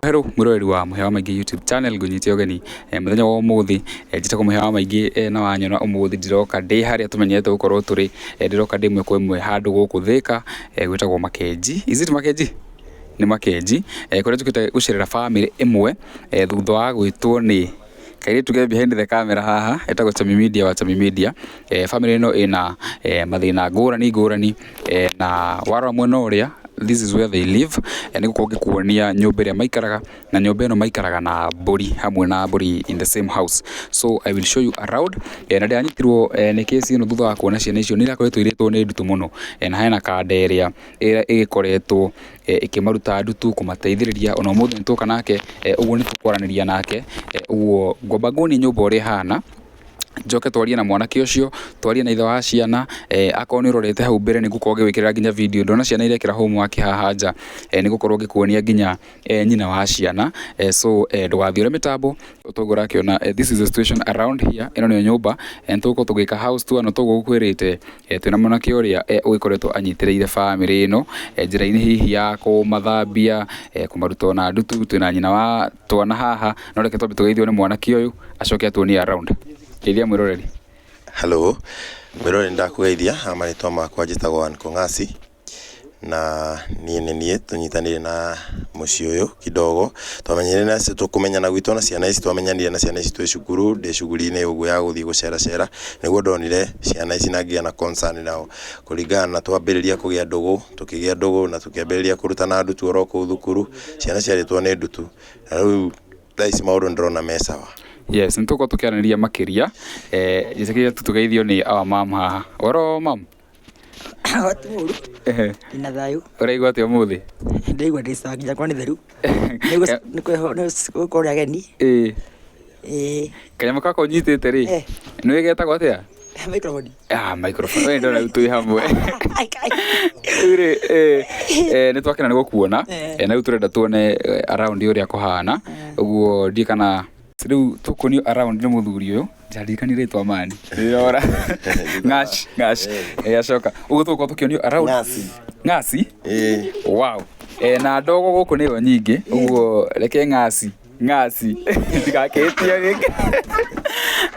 Hello mwĩroreri wa Mũhĩa wa Maingĩ YouTube channel, ngũnyite ũgeni mũthenya wa ũmũthĩ. Njĩtagwo Mũhĩa wa Maingĩ, na wanyona ũmũthĩ ndĩroka ndĩ harĩa tũmenyerete gũkorwo tũrĩ. Ndĩroka ndĩ ĩmwe kwa ĩmwe handũ gũkũ Thĩka, gwĩtagwo Makenji. Is it Makenji? Nĩ Makenji, kũrĩa njũkĩte gũcerera bamĩrĩ ĩmwe thutha wa gwĩtwo nĩ kairĩtu ke behind the camera haha etagwo Chami Media wa Chami Media. Bamĩrĩ ĩno ĩna mathĩna ngũrani ngũrani, na warora mwena ũrĩa, this is where they live. Nĩ gũkorwo ngĩkuonia nyũmba ĩrĩa maikaraga, na nyũmba ĩno maikaraga na mbũri hamwe, na mbũri in the same house. So I will show you around. Na ndĩranyitirwo nĩ case ĩno thutha wa kuona ciana icio nĩ irakoretwo irĩtwo nĩ ndutu mũno, na hena kanda ĩrĩa ĩgĩkoretwo ĩkĩmaruta ndutu kũmateithĩrĩria. Ona ũmũthĩ nĩ tuoka nake, ũguo nĩ tũkwaranĩria nake. Ũguo ngwamba nguonie nyũmba ũrĩa ĩhana, njoke twarie na mwanake ũcio, twarie na ithe wa ciana. Akorwo nĩ ũrorete hau mbere, nĩ ngũkorwo ngĩgwĩkĩrĩra nginya video ndona ciana irekĩra homework haha nja. Nĩ gũkorwo ngĩkuonia nginya nyina wa ciana. So ndũgathiĩ ũrĩa mĩtambo toguo ũrakĩona. This is the situation around here. Ĩno nĩyo nyũmba. Nĩ tũgũkorwo tũgĩka house tour na toguo ngũkwĩrĩte, twĩna mwanake ũrĩa ũgĩkoretwo anyitĩrĩire bamĩrĩ ĩno njĩra-inĩ hihi ya kũmathambia, kũmaruta ona ndutu. Twĩna nyina wa twana haha, no reke twambe tũgeithio nĩ mwanake ũyũ, acoke atuonie around. Geithia mwĩroreri. Hello, mwĩroreri, ndakũgeithia. Marĩtwa makwa njĩtagwo Anko Ng'asi, na niĩ nĩ niĩ tũnyitanĩire na mũciĩ ũyũ kidogo. Twamenyanire na kũmenyana gwitũ na ciana ici, twamenyanire na ciana ici twĩ cukuru, ndĩ cuguri-inĩ ũguo ya gũthiĩ gũceracera, nĩguo ndonire ciana ici na ngĩgĩa na concern nao. Kũringana na twambĩrĩria kũgĩa ndũgũ, tũkĩgĩa ndũgũ na tũkĩambĩrĩria kũrutana ndutu oro kũu thukuru, ciana ciarĩtwo nĩ ndutu, na rĩu thaa ici maũndũ nĩndĩrona me sawa. Yes, nĩ tũgũkorwo tũkĩaranĩria makĩria. Njĩtĩkĩria tu tũgeithio nĩ our mom haha. Ũhoro, mam? Ti mũru. Ndĩna thayũ. Ũraigua atĩa ũmũthĩ? Ndĩraigua ndĩ sawa, nginya kwa nĩ theru. Nĩ gũkorwo nĩ ageni. Ĩĩ. Kanyamũ gaka ũnyitĩte rĩ, nĩ getagwo atĩa? Microphone. Ah, microphone. We ndona rĩu twĩ hamwe. Rĩu rĩ, nĩ twakena nĩ gũkuona. Na rĩu tũrenda tuone around ũrĩa kũhana. Ũguo ndiĩ kana rĩu tũkuonio around nĩ mũthuri ũyũ. Ndirikanie rĩtwa mani. Rĩrora. Ngaci, Ngaci. Acoka. Ũguo tũgũkorwo tũkĩonio around. Ng'asi. Ng'asi? Ĩĩ. Wow. Na ndogo gũkũ nĩyo nyingĩ. Ũguo reke Ng'asi. Ng'asi. Ndigakĩhĩtie rĩngĩ.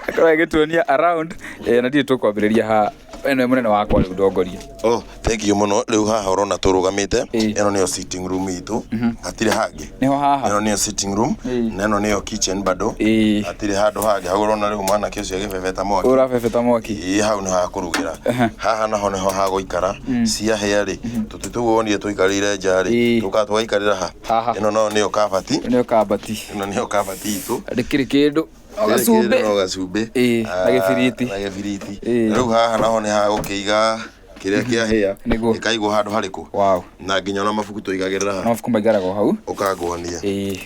Akorwo agĩtuonia around. Na ndirĩ tũkwambĩrĩria ha. We nĩwe mũnene wakwa rĩu, ndongoria. Oh, thank you mũno. Rĩu haha ũrona tũrũgamĩte, ĩno nĩyo sitting room itũ, hatirĩ hangĩ. Nĩho haha. Ĩno nĩyo sitting room, na ĩno nĩyo kitchen bado. Hatirĩ handũ hangĩ. Hau ũrona rĩu mwanake ũcio agĩbebeta mwaki. Ũrabebeta mwaki. Ĩĩ, hau nĩho ha kũrugĩra. Haha naho nĩho ha gũikara. Ciahĩa rĩ, tũtĩ tũu wonire tũikarĩire nja rĩ, tũkaga tũgaikarĩra ha. Haha. Ĩno nayo nĩyo kabati. Nĩyo kabati. Ĩno nĩyo kabati itũ. Ndĩkĩrĩ kĩndũ. No gacumbĩ. No gacumbĩ. Na gĩbiriti. Na gĩbiriti. Rĩu haha naho nĩ ha gũkĩiga kĩrĩa kĩahĩa. Gĩkaigwo handũ harĩkũ. Na nginya ona mabuku tũigagĩrĩra haha. Mabuku maikaraga o hau. Ũkanguonia.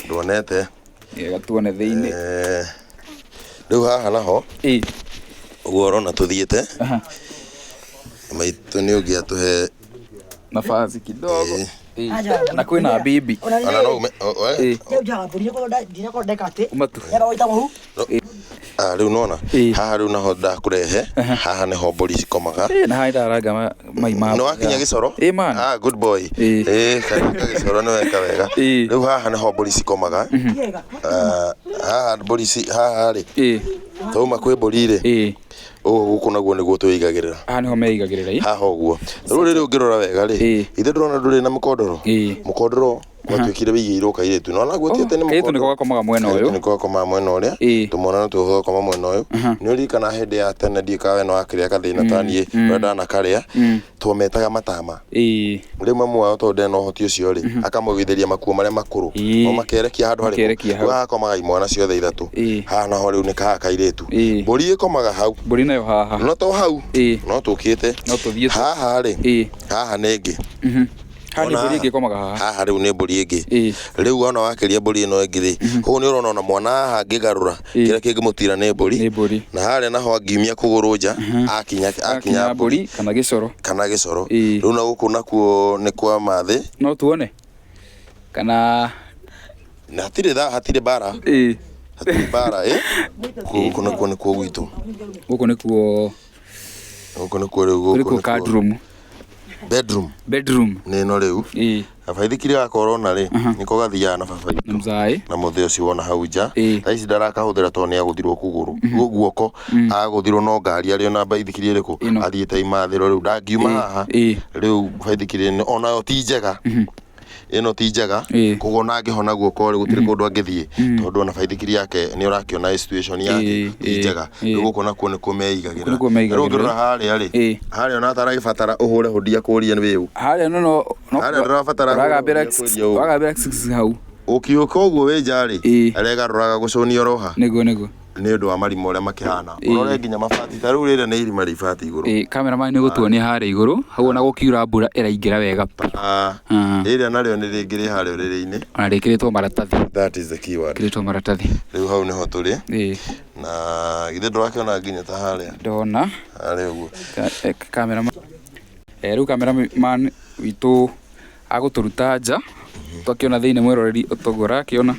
Nduonete. Wega, tuone thĩinĩ. Rĩu haha naho, ũguo ũrona tũthiĩte, maitũ nĩ ũngĩ atũhe nafasi kidogo. Na kwĩna bibi. Ona no ume Uma tu. Ah, rĩu nona haha rĩu naho ndakũrehe haha nĩho mbũri cikomaga. Na haha ndaranga mai ma. Nĩ wakinya gĩcoro? Ĩĩ man. Ah, good boy. Ĩĩ, katika gĩcoro nĩ weka wega. Rĩu haha nĩho mbũri cikomaga. Ah, haha mbũri ici haha rĩ, twauma kwĩ mbũri rĩ, ũguo gũkũ naguo nĩguo twĩigagĩrĩra. Haha nĩho meigagĩrĩra ĩ. Haha ũguo. Rĩu rĩrĩ ũngĩrora wega rĩ, ithe ndũrona ndũrĩ na mũkondoro? Mũkondoro gwatuĩkire wĩigĩirwo kairĩtu, no naguo ti atĩ nĩ Kairĩtu nĩko gakomaga mwena ũyũ. Kairĩtu nĩko gakomaga mwena ũrĩa, tũmwana natuo tũgakoma mwena ũyũ. Nĩ ũririkana hĩndĩ ya tene, ndiũĩ kana we nĩ wakĩrĩa gathĩna ta niĩ ũrĩa ndanakarĩa, twametaga matama. Rĩu mamu wao tondũ ndarĩ na ũhoti ũcio rĩ, akamũgũithĩria makuo marĩa makũrũ, o makerekia handũ harĩkũ? Makerekia hau. Rĩu haha hakomaga imwana ciothe ithatũ. Haha naho rĩu nĩ kaha kairĩtu. Mbũri ĩkomaga hau. Mbũri nayo haha. No to hau, no tũkĩte. No tũthiĩ. Haha rĩ, haha nĩ ĩngĩ. Haha nĩ mbũri ĩngĩ ĩkomaga haha. Haha rĩu nĩ mbũri ĩngĩ. Rĩu ona wakĩria mbũri ĩno ĩngĩ rĩ, kũu nĩ ũrona ona mwana haha angĩgarũra, kĩrĩa kĩngĩmũtira nĩ mbũri. Nĩ mbũri. Na harĩa naho angiumia kũgũrũ nja, akinya akinya mbũri kana gĩcoro. Kana gĩcoro. Rĩu na gũkũ nakuo nĩ kwa mathĩ. No tuone kana Na hatirĩ tha, hatirĩ mbara. Hatirĩ mbara ĩ. Gũkũ nakuo nĩkuo gwitũ. Gũkũ nĩkuo. Gũkũ nĩkuo rĩu gũkũ nĩkuo card room. Bedroom. Bedroom. Nĩ ĩno rĩu. Ĩĩ. Gabaithikiri gaka ũrona rĩ, nĩko gathiaga na baba Na witũ. mzaĩ. Na mũthĩ ũcio wona hau nja. Ĩĩ. Thaa ici ndarakahũthĩra tondũ nĩ agũthirwo kũgũrũ. Guoko. Agũthirwo no ngari arĩ ona baithikiri ĩrĩkũ? Ĩno. Athiĩte imathĩro rĩu ndangiuma haha. Ĩĩ. Rĩu baithikiri ĩno onayo ti njega. Ĩno ti njega. Ĩĩ. Koguo ona angĩhona guoko rĩ gũtirĩ kũndũ angĩthiĩ. Tondũ ona baithikiri yake nĩ ũrakĩona situation yake Ĩĩ, ti ĩĩ, njega. ĩĩ. Rĩu gũkũ nakuo nĩkuo meigagĩra. Gũkũ nĩkuo meigagĩra. Rĩu ũngĩrora harĩa rĩ. Ĩĩ. Harĩa ona ataragĩbatara ũhũre hũndia kũria wĩũ. Harĩa no no no Harĩa ndũrabatara ũragambĩra kũria ũũ. ũragambĩra six hau. Ũkĩũka ũguo wĩ nja rĩ, Ĩĩ. aregarũraga gũcũnia roha Nĩguo nĩguo. nĩ ũndũ wa marima ũrĩa makĩhana. Ĩĩ. Ũrore nginya mabati ta rĩu rĩrĩa nĩ irima rĩa ibati igũrũ. Ĩĩ, cameraman nĩ gũtuonia harĩa igũrũ hau ona gũkiura mbura ĩraingĩra wega pi. Ah, Ah. rĩrĩa narĩo nĩ rĩngĩ rĩ harĩa ũrĩrĩ-inĩ. Ona rĩkĩrĩtwo maratathi. That is the key word. Rĩkĩrĩtwo maratathi. Rĩu hau nĩho tũrĩ Ĩĩ. na githĩ ndũrakĩona nginya ta harĩa Ndona. harĩa ũguo. Cameraman. Rĩu cameraman witũ agũtũruta nja twakĩona thĩinĩ mwĩroreri ũtoguo ũrakĩona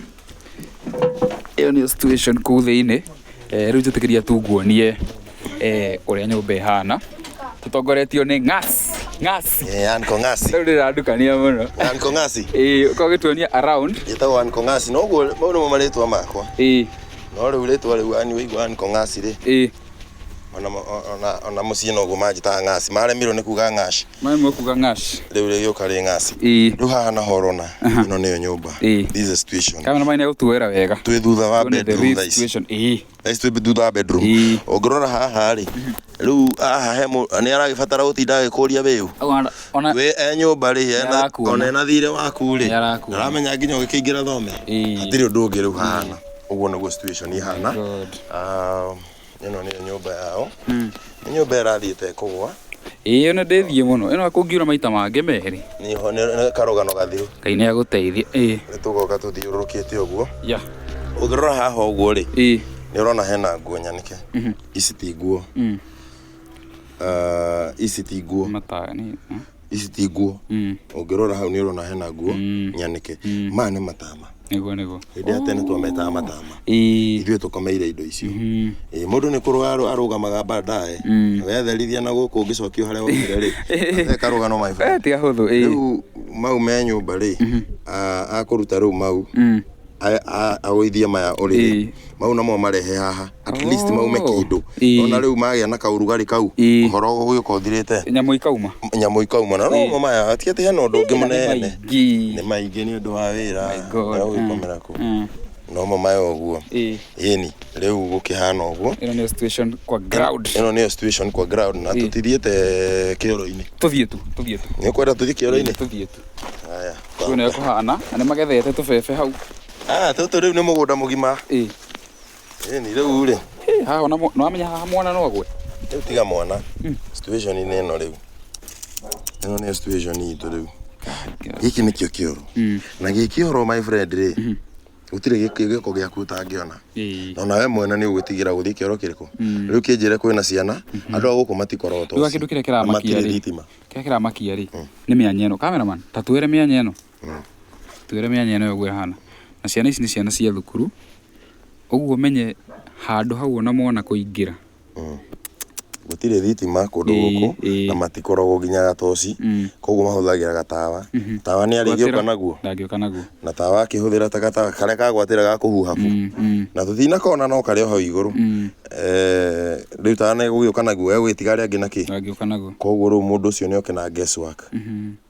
ĩyo nĩyo situation kũu thĩinĩ. Rĩu njĩtĩkĩria tu nguonie ũrĩa nyũmba ĩhana tũtongoretio nĩ Ng'asi. Ng'asi. Eh, Anko Ng'asi. Rĩu ndĩrandukania mũno. Anko Ng'asi. Ĩĩ, ũkorwo ũgĩtuonia around. Njĩtagwo Anko Ng'asi no ũguo mau nĩmo marĩtwa makwa. Ĩĩ. No rĩu rĩtwa rĩu ani waigua Anko Ng'asi rĩ. Ĩĩ. Ona ona ona mũciĩ noguo manjĩtaga Ng'asi. Maremirwo nĩ kuga Ng'ashi. Maremirwo kuga Ng'ashi. Rĩu rĩgĩũka rĩ Ng'asi. Ĩĩ. Rĩu haha naho ũrona ĩno nĩyo nyũmba. Ĩĩ. This is a situation. Cameraman nĩ egũtuoera wega. Twĩ thutha wa Tuone the bedroom real thaa ici. situation. Ĩĩ. Thaa ici twĩ thutha wa bedroom. Ĩĩ. Ũngĩrora haha rĩ, rĩu haha he nĩ aragĩbatara gũtinda agĩkũria wĩũ. Ona Wĩ e nyũmba rĩ, Nĩarakuona. ona ena thirĩ waku rĩ, Nĩarakuona. ndaramenya nginya ũgĩkĩingĩra thome. Ĩĩ. Hatirĩ ũndũ ũngĩ rĩu hahana. Ũguo nĩguo situation ihana. God. Ĩno nĩyo nyũmba yao. Nĩ nyũmba ĩrathiĩte ĩkũgũa. Ĩĩ ona ndĩthiĩ mũno. Ĩno kũngiura maita mangĩ merĩ. Nĩho nĩ karũgano gathiru. Ngai nĩ agũteithie. Ĩĩ. Nĩ tũgoka tũthiũrũrũkĩte ũguo. Yeah. Ũngĩrora haha ũguo rĩ, Ĩĩ. nĩ ũrona hena nguo nyanĩke. Ici ti nguo. Ici ti nguo. Mata nĩ. Ici ti nguo. Ũngĩrora hau nĩ ũrona hena nguo nyanĩke. Maya nĩ matama. Nĩguo nĩguo. Hĩndĩ ya tene twametaga matama. Ĩĩ. Ithuĩ tũkomeire indo icio. Ĩĩ, mũndũ nĩ kũrũga arũgamaga baadaye. Wetherithia na gũkũ ũngĩcokio harĩa waumire rĩ. Ate karũgano my friend. Tiga hũthũ. Ĩĩ. Rĩu mau me nyũmba rĩ, akũruta rĩu mau agũithie maya ũrĩrĩ. Ĩĩ. Mau namo marehe haha. At least maume kĩndũ. Ĩĩ. Ona rĩu magĩa na kaũrugarĩ kau, Ĩĩ. ũhoro ũgũgĩũka ũthirĩte. Nyamũ ikauma. Nyamũ ikauma. Na no mo maya, ti atĩ hena ũndũ ũngĩ mũnene. Maingĩ. Nĩ maingĩ nĩ ũndũ wa wĩra. My God. Na ũgĩkomera kũ. Nomo maya ũguo. Ĩĩ. Ĩni, rĩu gũkĩhana ũguo. Ĩno nĩyo situation kwa ground. Ĩno nĩyo situation kwa ground na tũtithiĩte kĩoro-inĩ. Tũthiĩ tu, tũthiĩ tu. Nĩ ũkwenda tũthiĩ kĩoro-inĩ? Tũthiĩ tu. Haya. Ũguo nĩyo kũhana, na nĩ magethete tũbebe hau. Ah, tũtũ rĩu nĩ mũgũnda mũgima. Ĩĩ. Ĩni, rĩu rĩ. Haha ona nĩwamenya haha mwana no agwe. Rĩu tiga mwana. Situation nĩ ĩno rĩu. Ĩno nĩyo situation itũ rĩu. Gĩkĩ nĩkĩo kĩoro. Na gĩ kĩoro my friend rĩ, gũtirĩ gĩko gĩaku ũtangĩona. Ĩĩ. Na onawe mwene nĩ ũgwĩtigĩra gũthiĩ kĩoro kĩrĩkũ. Rĩu kĩnjĩre kwĩna ciana, andũ a gũkũ matikoragwo Rĩu kĩndũ kĩrĩa kĩramakia matirĩ rĩ. thitima. Kĩrĩa kĩramakia rĩ, nĩ mĩanya ĩno. Cameraman, ta twĩre mĩanya ĩno. Twĩre mĩanya ĩno ũguo ĩhana. Na ciana ici nĩ ciana cia thukuru. Ũguo ũmenye handũ hau ona mwana kũingĩra. Gũtirĩ thitima kũndũ Ĩĩ, gũkũ ĩĩ. na matikoragwo nginya gatoci. Koguo mahũthagĩra gatawa. Tawa nĩ arĩgĩũka naguo. Ndangĩũka naguo. Na tawa akĩhũthĩra ta gatawa karĩa kagwatĩra ga kũhuha bu. Na tũtinakona no karĩ o hau igũrũ. Rĩu tawa nĩ egũgĩũka naguo egũgĩtiga arĩa angĩ na kĩ? Ndangĩũka naguo. Koguo rĩu mũndũ ũcio nĩ oke na guess work.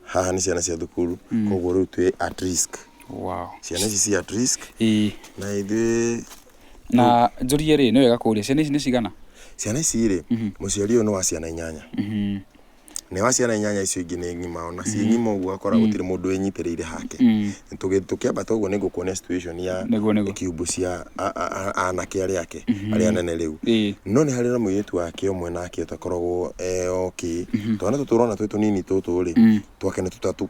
Haha nĩ ciana cia thukuru. Koguo rĩu twĩ at risk. Wow. Ciana ici ci at risk. Ĩĩ. Na ithuĩ Na njũrie rĩ, nĩ wega kũũria ciana ici nĩ cigana? Ciana ici rĩ, mũciari ũyũ nĩ wa ciana inyanya. Nĩ wa ciana inyanya icio ingĩ nĩ ng'ima ona ciĩ ng'ima ũguo akora gũtirĩ mũndũ wĩnyitĩrĩire hake. Tũkĩambata ũguo nĩ ngũkuonia situation ya Nĩguo, nĩguo. kiumbu cia anake arĩa ake arĩa anene rĩu. Ĩĩ. No nĩ harĩ na mũirĩtu wake ũmwe nake ũtakoragwo e okay. Twana tũtũ ũrona twĩ tũnini tũtũ rĩ, twake nĩ tũtatũ.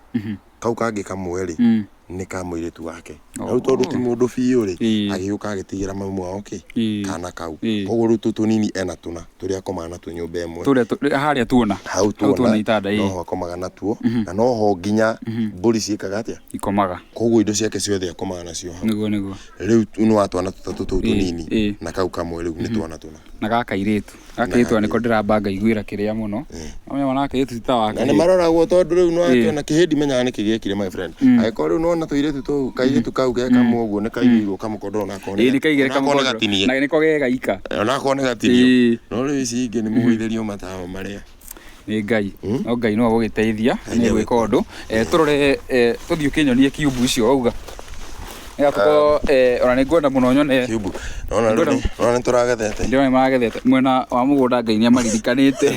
Kau kangĩ kamwe rĩ, nĩ ka mũirĩtu wake. Rĩu tondũ ti mũndũ biũ rĩ, Ĩĩ. agĩũka agĩtigĩra mamu wao kĩ? Ĩĩ. Kana kau. Ĩĩ. Koguo rĩu tũtũ tũnini ena tũna tũrĩa akomaga natuo nyũmba ĩmwe. Tũrĩa harĩa tuona. Hau tuona tuona itanda, ĩĩ. noho akomaga natuo na noho nginya mbũri ciĩkaga atĩa? Ikomaga. Koguo indo ciake ciothe akomaga nacio hau. Nĩguo nĩguo. Rĩu nĩ wa twana tũtatũ tũu tũnini ĩĩ. na kau kamwe rĩu nĩ twana tũna. Na gaka irĩtu. Gaka irĩtu nĩko ndĩramba ngaiguĩra kĩrĩa mũno. Amenya mwana wa kairĩtu ti ta wa Na nĩ kahĩĩ. maroragwo tondũ rĩu Ĩĩ. nĩwakĩona kĩhĩ ndimenyaga nĩkĩ gĩekire, my friend. Angĩkorwo rĩu nĩwona tũirĩtu tũu, kairĩtu kau ge kamwe ũguo nĩ kaigĩirwo kamũkondoro nako Ĩĩ nĩ kaigĩre onako nĩ kamũkondoro. gatinie. Na nĩko ge gaika. Onako nĩ gatinio. Ĩĩ. No rĩu ici ingĩ nĩ mũgũithĩrio matawa marĩa. Nĩ Ngai. No Ngai no agũgĩteithia Ngai nĩ gwĩka ũndũ. Tũrore tũthiĩ ũkĩnyonie kiumbu icio wauga. Nĩgetha tũkorwo ona nĩ ngwenda mũno nyone. Kiumbu. Nona rĩu nona nĩ tũragethete. Ndĩrona nĩ maragethete mwena wa mũgũnda. Ngai nĩ amaririkanĩte.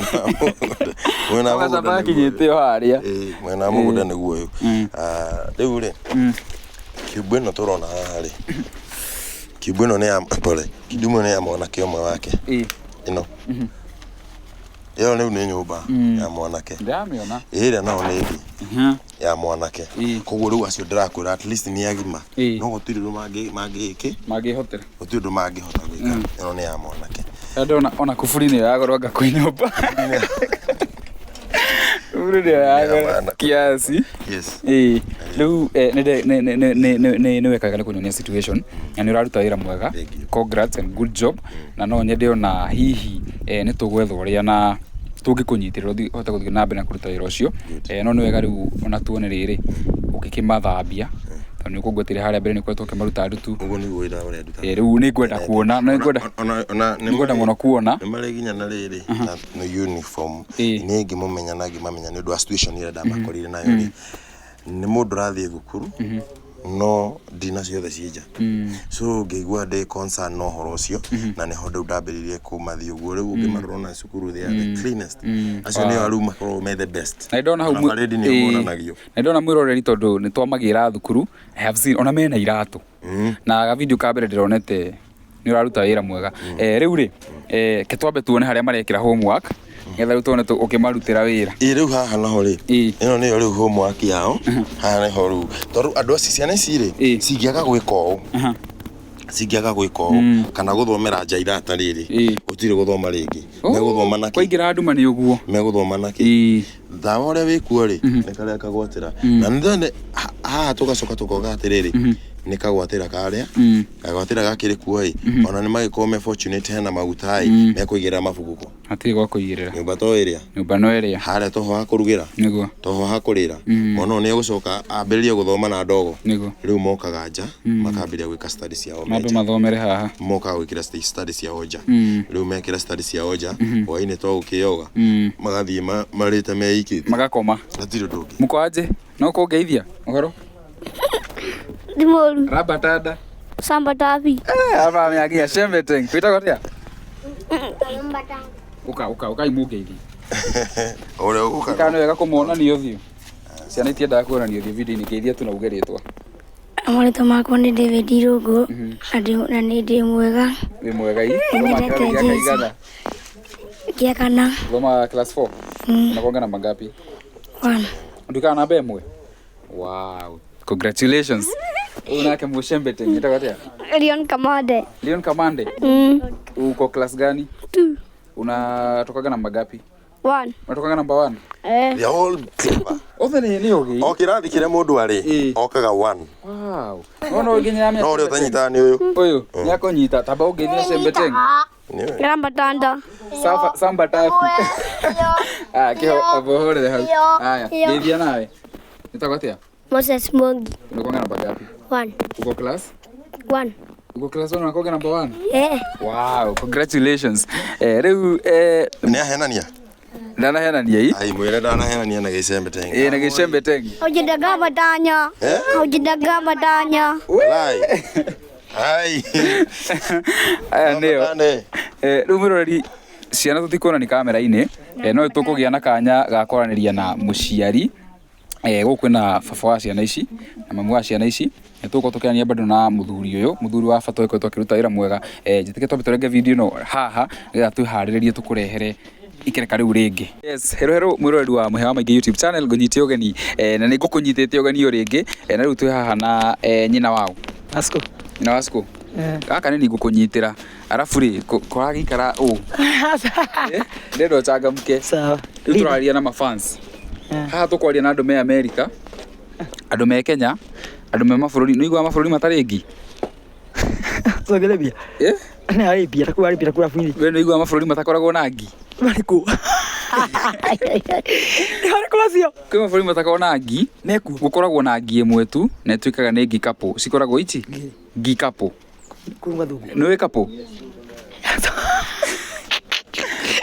Mwena wa Magaca mũgũnda nĩguo ũyũ. makinyĩte o harĩa. Ĩĩ, mwena wa mũgũnda nĩguo ũyũ. Ah, rĩu rĩ, kiumbu ĩno tũrona haha rĩ, kiumbu ĩno nĩ ya, pole, kiumbu ĩno nĩ ya mwanake ũmwe wake. Ĩno ĩyo rĩu nĩ nyũmba ya mwanake. Ndĩramĩona. Ĩrĩa nao nĩ ĩngĩ ya mwanake. Koguo rĩu acio ndĩrakwĩra at least nĩ agima. No gũtirĩ ũndũ mangĩĩkĩ. Mangĩhotera. Gũtirĩ ũndũ mangĩhota gwĩka. Ĩno nĩ ya mwanake. Ndĩrona ona kuburi nĩyo ya goro anga kwĩ nyũmba. Kuburi nĩyo ya goro mwanake. Kiasi. Yes. Ĩĩ, rĩu nĩ wekaga nĩ kũnyonia situation na nĩ ũraruta wĩra mwega. Thank you. Congrats and good job. Na no nyende ona hihi nĩ tũgwetha ũrĩa na tũngĩkũnyitĩrĩra ũhote gũthiĩ na mbere na kũruta wĩra ũcio. No nĩ wega rĩu ona tuone rĩrĩ ũgĩkĩmathambia, tondũ nĩ ũkũngwetire harĩa mbere nĩ ũkoretwo ũkĩmaruta ndutu. Ũguo nĩguo wĩra ũrĩa ndutaga. Rĩu nĩ ngwenda kuona, nĩ ngwenda Ona nĩ ngwenda mũno kuona. Nĩ marĩ nginya na rĩrĩ na nĩ uniform. Niĩ ngĩmũmenya na ngĩmamenya nĩ ũndũ wa situation ĩrĩa ndamakorire nayo rĩ, nĩ mũndũ ũrathiĩ thukuru no ndina ciothe ciĩ nja, so ngĩigua ndĩ concern na ũhoro ũcio, na nĩho rĩu ndambĩrĩirie kũmathiĩ ũguo. Rĩu ũngĩmarora ona cukuru, they are the cleanest. Acio nĩo rĩu makoragwo me the best. Na ndona hau Ona parade nĩo monanagio. Na ndona mwĩroreri, tondũ nĩ twamagĩra thukuru, I have seen ona mena iratũ na ga video ka mbere ndĩronete nĩ ũraruta wĩra mwega. Rĩu rĩ, ke twambe tuone harĩa marekĩra homework nĩgetha rĩu tuone ũkĩmarutĩra wĩra. Ĩ, rĩu haha naho rĩ, ĩno nĩyo rĩu homework yao. Haha nĩho rĩu, tondũ andũ acio, ciana ici rĩ, cingĩaga gwĩka ũũ, cingĩaga gwĩka ũũ kana gũthomera nja irata rĩrĩ, gũtirĩ gũthoma rĩngĩ. Megũthoma na kĩ? Kwaingĩra nduma nĩ ũguo. Megũthoma na kĩ? Tawa ũrĩa wĩkuo rĩ, nĩ karĩa kagwatĩra na nĩ haha tũgacoka tũkoga atĩrĩrĩ, nĩ kagwatĩra karĩa kagwatĩra gakĩrĩ kuo ĩ, ona nĩ magĩkorwo me fortunate hena maguta ĩ, mekũigĩrĩra mabuku kũ? Hatirĩ gwa kũigĩrĩra. Nyũmba to ĩrĩa. Nyũmba no ĩrĩa. Harĩa toho ha kũrugĩra, toho ha kũrĩra. Mwana ũyũ nĩ egũcoka ambĩrĩrie gũthoma na ndogo. Rĩu mokaga nja makambĩrĩria gwĩka study ciao me Mambe nja. mathomere haha. Mokaga gwĩkĩra study ciao nja. Rĩu mekĩra study ciao nja, hwainĩ to gũkĩyoga, magathiĩ marĩte meikĩtie. Magakoma. Hatirĩ ũndũ ũngĩ. Mko aje? No kũngeithia ũhoro? Ti mũru. Rabatanda. Samba tabi. Aba meagia shembeteng. Kwĩtagwo atĩa? Ũka, ũka, ũkai mũngeithie. Ũrĩa ũgũka. Kana nĩ wega kũmonania ũthiũ. Ciana itiendaga kuonania ũthiũ video-inĩ. Ngeithia tu na uge rĩtwa. Marĩtwa makwa nĩ David Irũngũ na nĩ ndĩ mwega. Wĩ mwega i? Nĩnyendete Ũthomaga kĩrathi gĩa Jesũ. kaigana? Gĩa kana. Ũthomaga class 4? Unakuanga namba ngapi? One. Ndukaga namba ĩmwe? Wow. Congratulations. Huyu nake mushembete wĩtagwo atĩa? Leon Kamande. Leon Kamande. Uko class gani? Two. Unatokaga namba ngapi? One. Unatokaga namba 1? Eh. They are all clever. Othe nĩ ũgĩ. O kĩrathi kĩrĩa mũndũ arĩ, okaga one. Wow. No nginya No ũrĩa ũtanyitaga nĩ ũyũ. Ũyũ nĩ akũnyita. Tamba ũngeithia shembeteng. Nĩ ũyũ. Ramba tanda. Safa samba tafi. Ah, kĩho abohorere hau. Haya, ngeithia nawe. Wĩtagwo atĩa? Moses Mwangi. Unakuanga namba ngapi? One. Uko class? One. Uko class 1, unakuanga namba 1? Eh. Wow, congratulations. Rĩu Nĩ ahenania. ndanahenania i. Ai, mwĩre ndanahenania na gĩcembe tenge. Ĩ, na gĩcembe tengi. Haujendaga matanya. Eh? Haujendaga matanya. Walai. Ai. Aya nĩyo. Matane. Rĩu mwĩroreri, ciana tũtikuona nĩ kamera-inĩ, no tũkũgĩa na kanya ga kwaranĩria na mũciari. Gũkũ kwĩna baba wa ciana ici na mamu wa ciana ici. Nĩ tũgũkorwo tũkĩaranĩria bado na mũthuri ũyũ, mũthuri wa bata ũkoretwo akĩruta wĩra mwega. Njĩtĩkĩrie twambe tũrenge video ĩno haha nĩgetha twĩharĩrĩrie tũkũrehere ikereka rĩu rĩngĩ. Yes, hello hello mwĩroreri wa Mũhĩa wa Maingĩ YouTube channel, ngũnyite ũgeni, na nĩ ngũkũnyitĩte ũgeni o rĩngĩ, na rĩu twĩ haha na nyina wao. Asko. Nyina wa Asko. Gaka nĩ ngũkũnyitĩra arabu rĩ kũragĩikara ũũ. Ndĩrenda ũchangamke. Sawa. Rĩu tũraria na mafans. Haha tũkwaria na andũ me America, andũ me Kenya, andũ me mabũrũri, nĩ ũiguaga mabũrũri matarĩ ngi? Saudi Arabia. Eh? Nĩ Arabia, ta kũu Arabia, ta kũu Arabu-inĩ. We nĩ ũiguaga mabũrũri matakoragwo na ngi? Marĩkũ? Nĩ marĩkũ macio? Kwĩ mabũrũri matakoragwo na ngi. Mekuo. Gũkoragwo na ngi ĩmwe tu na ĩtuĩkaga nĩ ngi couple. Cikoragwo ici? Ngi couple. Kũu gathungu. Nĩ ũĩ couple?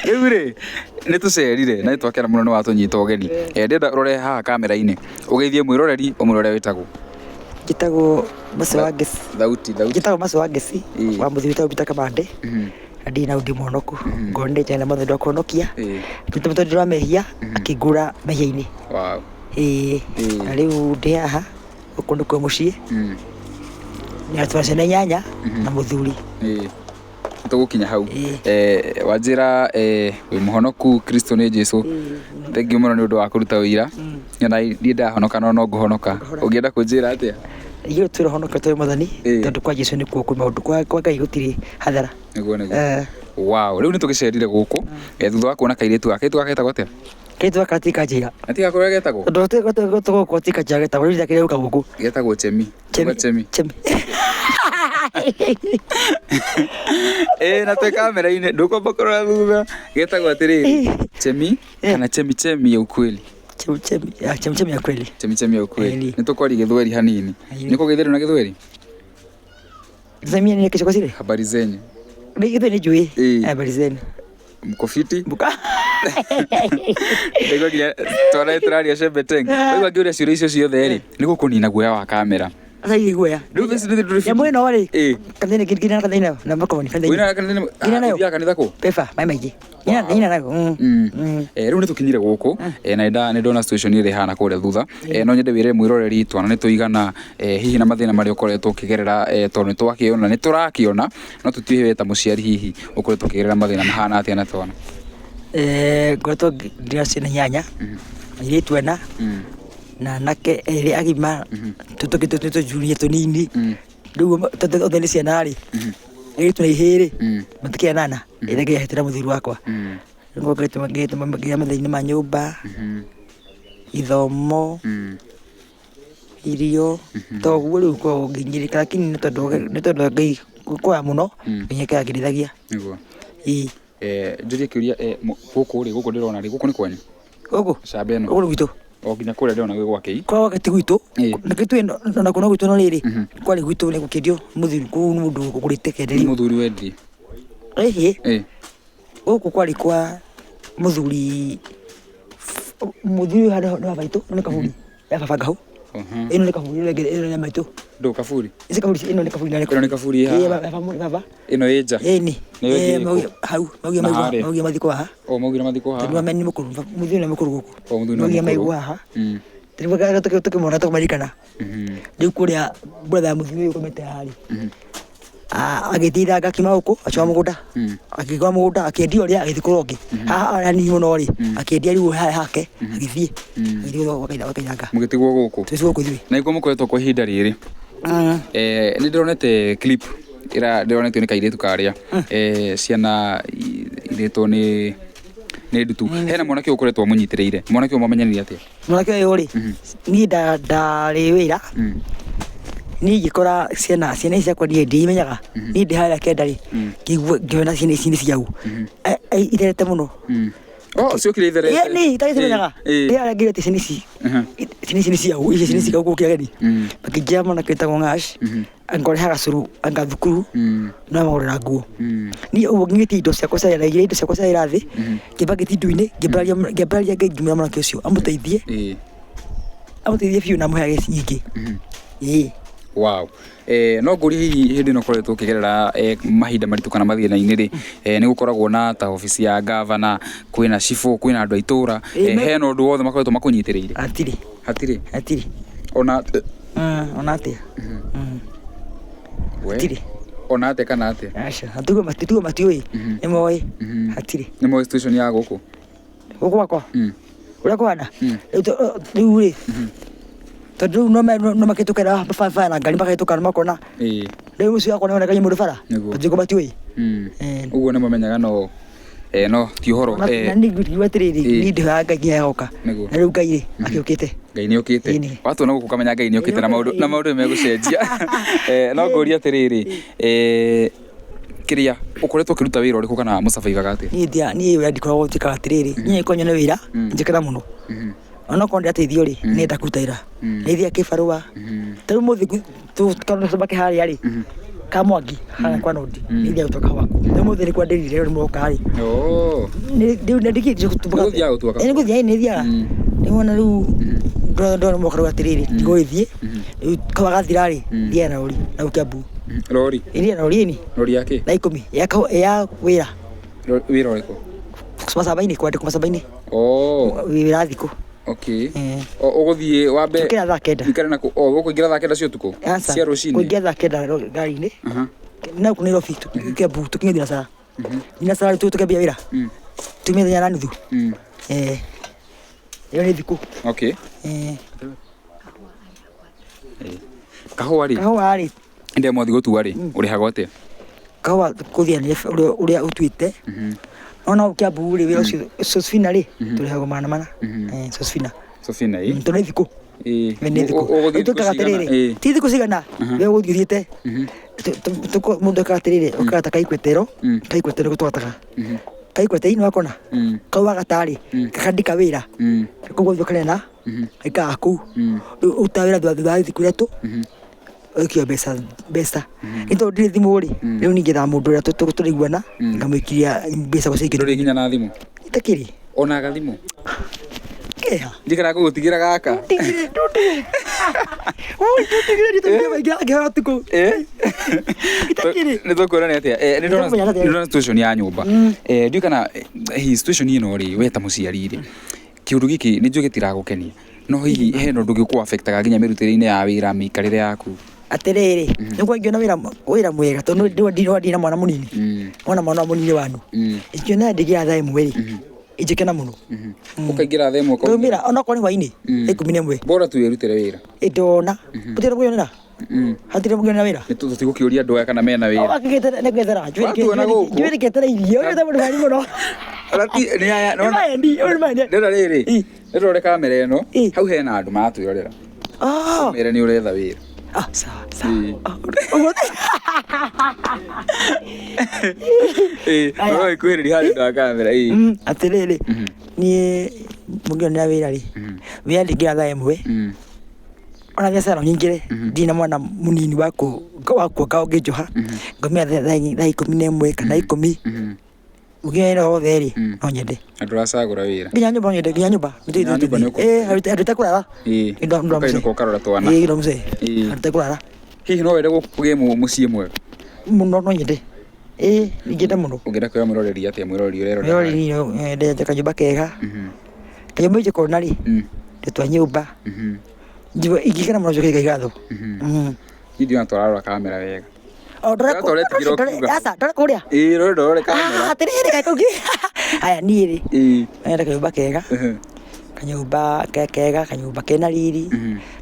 Rĩu rĩ, nĩ tũcerire na nĩ twakena mũno nĩ watũnyita ũgeni. Ndĩrenda ũrore haha kamera-inĩ, ũgeithie mwĩroreri ũmwĩre ũrĩa wĩtagwo. Njĩtagwo Mercy wa Ngeci. Thauti, thauti. Njĩtagwo Mercy wa Ngeci wa mũthuri wĩtagwo Peter Kamande. Na ndirĩ na ũndũ mũhonoku. Ngorwo nĩ ndĩte na mwathani wa kũhonokia. Tondũ ndĩ wa mehia akĩngũra mehia-inĩ. Ĩĩ. Na rĩu ndĩ haha gũkũ nĩkuo mũciĩ. Na twĩna ciana inyanya na mũthuri. Tũgũkinya hau. Wanjĩra wĩ mũhonoku, Kristo nĩ Jesu. Thengiũ mũno nĩ ũndũ wa kũruta ũira. Na niĩ ndahonoka no no ngũhonoka. Ũngĩenda kũnjĩra atĩa? Ithuĩ tũrahonoka tũrĩ Mwathani tondũ kwa Jesu nĩkuo kwĩ maũndũ, kwa Ngai gũtirĩ hathara. Nĩguo nĩguo. Wow, rĩu nĩ tũgĩcerire gũkũ thutha wa kuona kairĩtu gaka. Kairĩtu gaka getagwo atĩa? Kairĩtu gaka gatikanjĩra. Gatigakwĩra getagwo? Tondũ gũkũ gatikanjĩra getagwo, rĩu rĩrĩa gũka gũkũ. Getagwo Chemi. Chemi. Chemi. Chemi. Ĩĩ na twĩ kamera-inĩ ndũkwamba kũrora thutha. Getagwo atĩrĩrĩ, Chemi kana chemi chemi ya ukweli. Chemi chemi, ya chemi chemi ya kweli. Chemi chemi ya ukweli. Nĩ tũkwaria gĩthweri hanini. Nĩ kũgeithĩrio na gĩthweri? Zamia ni kesho kwa Habari zenyu. Ni gĩthweri nĩ njũĩ. Habari zenu. Mko fiti? Mko. Ndaigua nginya twana tũraria Shebeteng. Ndaigua ngĩũria ciũria icio ciothe rĩ, nĩ gũkũnina guoya wa kamera. Sasa hii guoya. Rĩu thaici nĩ ndũrĩ Nyamũ ĩno rĩ, kanitha-inĩ nginya kanitha-inĩ na makoni kanitha-inĩ. Wĩna kanitha-inĩ? Nginya nayo. Ũthiaga kanitha kũ? Pepa, maĩ maingĩ. Nginya nayo. Rĩu nĩ tũkinyire gũkũ na nĩ ndona situation ĩrĩa ĩhana kũrĩa thutha. No nyende wĩre mwĩroreri twana nĩ tũigana, hihi na mathĩna marĩa ũkoretwo ũkĩgerera, tondũ nĩ twakĩona, nĩ tũrakĩona, no tũtiũĩ we ta mũciari hihi ũkoretwo ũkĩgerera mathĩna mahana atĩa na twana. Ngoretwo ndĩna ciana inyanya, airĩtu ana na anake erĩ agima, tũtũ tũjunia tũnini. Rĩu tondũ othe nĩ ciana rĩ, airĩtu na ihĩĩ rĩ, matikĩrĩ anana, ĩrĩa ngĩhete na mũthuri wakwa. Rĩu ngoretwo ngĩgĩa mathĩna ma nyũmba, gĩthomo, irio, ta ũguo rĩu ngoragwo ngĩhinyĩrĩrĩka lakini nĩ tondũ wa Ngai kũhoya mũno, Ngai nĩ akĩndeithagia. Nĩguo. Ĩĩ. Njũrie kĩũria, gũkũ rĩ, gũkũ ndĩrona rĩ, gũkũ nĩ kwanyu? Gũkũ? Camba ĩno. Gũkũ nĩ gwitũ. O nginya kũrĩa ndĩrona gwĩ gwake. Kwa gwake ti gwitũ. Nĩkĩo tuĩ ona kuo no gwitũ no rĩrĩ, kwarĩ gwitũ nĩ gũkĩendio mũthuri kũu nĩ mũndũ ũgũrĩte Nĩ kenderio. mũthuri wendirie? Ĩhĩ. Gũkũ kwarĩ kwa mũthuri, mũthuri ũyũ haha nĩ wa maitũ, ĩno nĩ kaburi ya baba Ngahũ. Ĩno nĩ kaburi, ĩno ĩngĩ nĩ ya maitũ. Ndũ kaburi? Ici kaburi, ĩno nĩ kaburi na Ĩno nĩ kaburi ĩ haha? Ĩ ya baba. Ĩno ĩ nja? Ĩni. Nĩyo ĩngĩ ĩ kũ? Hau, Na harĩa? maugia mathikwo haha. O maugire mathikwo haha? Tondũ nĩ mũkũrũ, mũthuri nĩ mũkũrũ gũkũ. O mũthuri nĩ Maugia mũkũrũ. maigwo haha. Rĩu tũkĩmona tũkĩmaririkana. Rĩu kũrĩa brother ya mũthuri ũyũ ũkomete haha rĩ, agĩthiĩ ithanga akiuma gũkũ akiuma mũgũnda, akĩgũra mũgũnda akĩendia ũrĩa agĩthiĩ kũgũra ũngĩ. Haha hanini mũno rĩ, akĩendia rĩu haha hake agĩthiĩ gwaka ithanga. Mũgĩtigwo gũkũ? Tũgĩtigwo gũkũ ithuĩ. Na nĩkuo mũkoretwo kwa ihinda rĩrĩ. Nĩ ndĩronete clip ĩrĩa ndĩronetio nĩ kairĩtu karĩa, ciana irĩtwo nĩ ndutu. Hena mwanake ũyũ ũkoretwo amũnyitĩrĩire. Mwanake ũyũ mwamenyanire atĩa? Mwanake ũyũ rĩ, niĩ ndarĩ wĩra, niĩ ngĩkora ciana ici ciakwa niĩ ndiimenyaga, niĩ ndĩ harĩa kĩanda rĩ, ngĩigua ngĩona ciana ici nĩ ciaũ, itherete mũno. Oh, ciokire itherete? Ĩni, itagĩcimenyaga. Ndĩ harĩa ngĩigua atĩ ciana ici, ciana ici nĩ ciaũ, ici ciana ici gũkũ kĩageni. Makĩnjĩra mwanake wĩtagwo Ng'ash, angorehaga cũrũ anga thukuru, no amagũrĩra nguo. Niĩ ũguo ngĩtia indo ciakwa cia wĩra, indo ciakwa cia wĩra thĩ, ngĩamba ngĩtia indo-inĩ, ngĩambararia Ngai ngĩmwĩra mwanake ũcio amũteithie, amũteithie biũ na amũheage nyingĩ. Ĩĩ. Wow. No ngũrie hihi hĩndĩ ĩno ũkoretwo ũkĩgerera mahinda maritũ kana mathĩna-inĩ rĩ, nĩ gũkoragwo na ta obici ya gavana, kwĩna cibũ, kwĩna andũ a itũra, hena ũndũ wothe makoretwo makũnyitĩrĩire? Hatirĩ. Hatirĩ? Hatirĩ. Ona Ona atĩa? Hatirĩ. Ona atĩa kana atĩa? Aca, tuge matiũĩ, nĩ moĩ, hatirĩ. Nĩ moĩ situation ya gũkũ? Gũkũ gwakwa? Ũrĩa kũhana? Rĩu rĩ, tondũ rĩu no makĩhĩtũkĩra barabara na ngari makahĩtũka makona. Rĩu ũcio wakwa nĩoneka nĩ mũndũ bara, tondũ matiũĩ. Ũguo nĩ mamenyaga no no ti ũhoro. Na niĩ ngiuga atĩrĩrĩ, niĩ ndĩhoyaga Ngai nginya agoka. Nĩguo. Na rĩu Ngai rĩ, agĩũkĩte. Ngai nĩ okĩte. Watuona gũkũ ũkamenya Ngai nĩ okĩte na maũndũ nĩ megũcenjia. No ngũrie atĩrĩrĩ, Kĩrĩa ũkoretwo ũkĩruta wĩra ũrĩkũ kana mũcabaibaga atĩa? Niĩ ndia niĩ wĩra ndikoragwo njĩkaga atĩrĩrĩ, niĩ angĩkorwo nyone wĩra njĩkaga mũno. Onokorwo ndĩrateithio rĩ, nĩenda kũruta wĩra. Nĩthiaga kĩbarũa. Ta rĩu ũmũthĩ tũcemake harĩa rĩ, ka Mwangi harĩa kwa Nodi, nĩthiaga gũtua kahũa kũu. Ta ũmũthĩ nĩkuo ndĩrire rĩu nĩmũroka rĩ. Oh. Nĩgũthiaga gũtua kahũa? Nĩ gũthiĩ nĩ thiaga. Nĩwona rĩu ndona nĩmũroka rĩu atĩrĩrĩ, ndigũgĩthiĩ. Rĩu kahũa gathira rĩ, thiaga na rori na gũkũ Kiambu. Rori? Ĩ thiaga na rori ĩni. Rori ya kĩ? Thaa ikũmi ya ya wĩra. Wĩra ũrĩkũ? Macamba-inĩ, kwandĩkwo macamba-inĩ. Oh. Wĩra thikũ. Okay. Ũgũthiĩ wambe Njũkĩra thaa kenda. Ũikare na kũ? Oh, ũkũingĩra thaa kenda cia ũtukũ? Aca. Cia rũcinĩ? Kũingĩra thaa kenda ngari-inĩ. Na gũkũ Nairobi, Kiambu tũkinye thinacara. Thinacara rĩu tũkĩambia wĩra. Tume thaa inya na nuthu. Ĩyo nĩ thikũ. Okay. Kahũa rĩ? Kahũa rĩ? Hĩndĩ ĩrĩa mwathiĩ gũtua rĩ, ũrĩhagwo atĩa? Kahũa kũthĩa nĩ ũrĩa ũtuĩte. No na Kiambu rĩ, wĩra ũcio Sosfina rĩ, tũrĩhagwo magana mana. Sosfina. Sosfina ĩ? Tondũ nĩ thikũ. Ĩ. Nĩ thikũ. Ũgũthiĩ thikũ Twĩkaga cigana? atĩrĩrĩ, ti thikũ cigana, we ũgũthiĩ ũthiĩte. Mũndũ ekaga atĩrĩrĩ, ũkagata kaikwetero, kaikwetero nĩko tũgataga. Kaikwete inĩ wakona, kau wagata rĩ, gakandĩka wĩra. Koguo ũthiĩ ũkarĩa na, gaikaraga kũu. Rĩu ũrutaga wĩra thutha wa thikũ ithatũ, ũgaikio mbeca mbeca. Nĩ tondũ ndirĩ thimũ rĩ, rĩu niĩ njethaga mũndũ ũrĩa tũraiguana, ngamũikiria mbeca ciaikio. Ndũrĩ nginya na thimũ? Itakĩrĩ. Ona gathimũ? Kĩha. Njikaraga gũgũtigĩra gaka. Ndũndigĩre, ndũndigĩre. Ui, ndũndigĩre nditũire maingĩ angĩheo ũtukũ. Itakĩrĩ. Nĩ tũkuona nĩ atĩa. Nĩ Nĩtũkũmenya atĩa. ndona situation ya nyũmba. Ndiũĩ kana hihi situation ĩno rĩ, we ta mũciari rĩ, kĩũndũ gĩkĩ nĩ njũĩ gĩtiragũkenia. No hihi hena ũndũ ũngĩ ũkũ-affect-aga nginya mĩrutĩre-inĩ ya wĩra, mĩikarĩre yaku? Atĩrĩrĩ, nĩguo ingĩona wĩra mwega tondũ ndirĩ na mwana mũnini. Mwana mwana mũnini wanu. Ingĩona ndingĩra thaa ĩmwe rĩ, ingĩkena mũno. Ũkaingĩra thaa ĩmwe ũkaumĩra? Ngaumĩra onokorwo nĩ hwainĩ, thaa ikũmi na ĩmwe. Bora tu wĩrutĩre wĩra. Ĩ ndona. Gũtirĩ kwĩyonera? Hatirĩ mũngĩonera wĩra? Nĩ tũtigũkĩũria andũ aya kana mena wĩra. Watuona gũkũ? Njuĩrĩ ngetere irio, ũyũ nĩ mũndũ mwari mũno. Nĩ aya, Nĩ maendi, ũyũ nĩ maendi. Ndĩrona rĩrĩ, nĩndĩrore kamera ĩno, Ĩ. hau hena andũ maratwĩrorera. Ah. Mere nĩ ũretha wĩra. Ah, sawa, sawa. Ĩ. Ah, ũguo. Ĩ, no ĩkuhĩrĩria harĩa ũndũ wa kamera, ĩ. Atĩrĩrĩ, niĩ mũngĩonera wĩra rĩ, wĩra ndingĩra thaa ĩmwe, ona biacara no nyingĩre, ndirĩ na mwana mũnini wa kuonga ũngĩnjoha, ngaumĩra thaa ikũmi na ĩmwe kana ikũmi, mũngĩonera wĩra wothe rĩ, no nyende. Na ndũracagũra wĩra? Nginya nyũmba no nyende, nginya nyũmba. Nginya nyũmba nĩ ũkũ- Ĩ, handũ itekũrara. Ĩ. Nĩ ũndũ wa mũcee. Ũkainũka ũkarora twana. Ĩ, nĩ ũndũ wa mũcee. Ĩ. Handũ itekũrara. Hihi no wende kũgĩe mũciĩ mwega? Mũno no nyende. Ĩ, ingĩenda mũno. Ũngĩenda kwĩra mwĩroreri atĩa, mwĩroreri ũrerorera? Mwĩroreri nyendete kanyũmba kega. Kanyũmba ingĩkona rĩ, ndĩtwa nyũmba. Ingĩkena mũno njoke Ngai ngatho. Niĩ ndiona ta ũrarora kamera wega. O, ndore Ndĩratwara ĩtigĩra ũkiuga. Aca, ndore kũrĩa. Ĩ, rore ndorore kamera. Ah, atĩrĩrĩ, kaĩ kũngĩ. Haya, niĩ rĩ, nyenda kanyũmba kega. Kanyũmba kega, kanyũmba kena riri.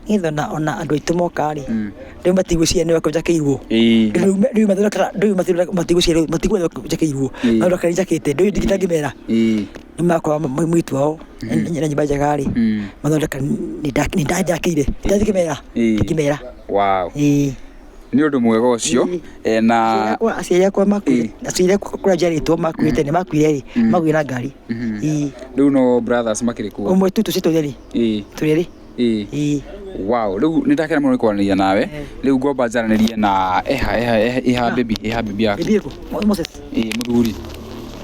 Nĩgetha ona andũ aitũ moka rĩ, rĩu matigwĩciria nĩwe njakĩirwo. Rĩu mathondekaga, rĩu matigwĩciria matigwĩciria njakĩirwo. Mathondekaga njakĩte, ndũĩ ndingĩmera. Nĩ makora mũirĩtu wao na nyũmba njega rĩ, mathondeka nĩ ndanjakĩire. Ndingĩmera, ndingĩmera. Wow. Ĩĩ. Nĩ ũndũ mwega ũcio. Na Aciari akwa makuire, aciari akwa kũrĩa njiarĩtwo makuĩte, nĩ makuire rĩ, makuire na ngari. Ĩĩ. Rĩu no brothers makĩrĩ kuo? Ũmwe tu tũcio tũrĩ erĩ. Ĩĩ. Tũrĩ erĩ. Ĩĩ. Ĩĩ. Wow, rĩu nĩ ndakena mũno nĩ kwaranĩria nawe. Rĩu ngwamba njaranĩrie na eha eha eha eha baby, eha baby yaku. Baby ĩrĩkũ? Moses. Ĩĩ, mũthuri.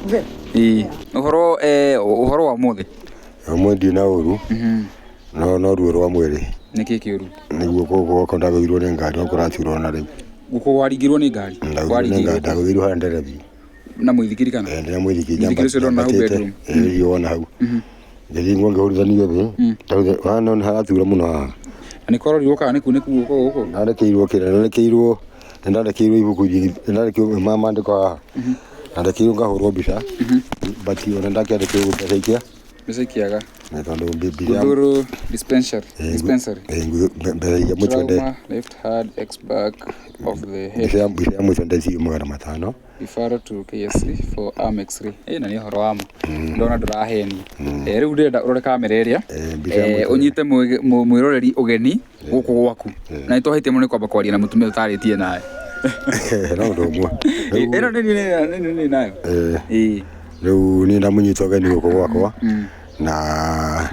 Mzee. Ĩĩ. Ũhoro ũhoro wa ũmũthĩ? Ũmũthĩ ndirĩ na ũru. No ruo rwa mwĩrĩ. Nĩ kĩĩ kĩũru? Nĩ guoko gwakwa ndagũthirwo nĩ ngari no kũraturwo na rĩu. Guoko waringirwo nĩ ngari? Ndagũthirwo nĩ ngari, ndagũthirwo harĩa nderethi. Na mũithikiri kana? Ĩĩ, ndĩna mũithikiri Mũithikiri ũcio ndona hau nyambatĩte. bedroom. Ĩĩ, ũcio wona hau. Ngĩringwo ngĩhũrithania thĩ. Tondũ haha no nĩ haratura mũno haha. Na nĩ kũrorirwo kana nĩ kunĩku guoko gũkũ? Ndandĩkĩirwo kĩrĩa, ndandĩkĩirwo, nĩ ndandĩkĩirwo ibuku, nĩ ndandĩkĩirwo maandĩko haha. Ndandĩkĩirwo ngahũrwo mbica. But ona ndakĩandĩkĩirwo mbeca ikia. Mbeca ikĩaga. Nĩ tondũ mbica ya Gũthuru dispensary. Dispensary. Ĩĩ, mbeca iria mũico nde- Trauma, left hand, X back of the head. Mbica ya mbica ya mũico ndecirio 500. Referral to KSC for arm x-ray. Ĩ, na nĩ ũhoro wa ma. Ndona ndũrahenia. Rĩu ndĩrenda ũrore kamera ĩrĩa. Mbica ya mũico. Ũnyite mwĩroreri ũgeni gũkũ gwaku. Na nĩ twahĩtia mũno nĩ kwamba kwaria na mũtumia ũtarĩtie nawe. No ũndũ ũmwe. Ĩno nĩ niĩ nĩ nayo. Ĩĩ. Rĩu niĩ ndamũnyita ũgeni gũkũ gwakwa na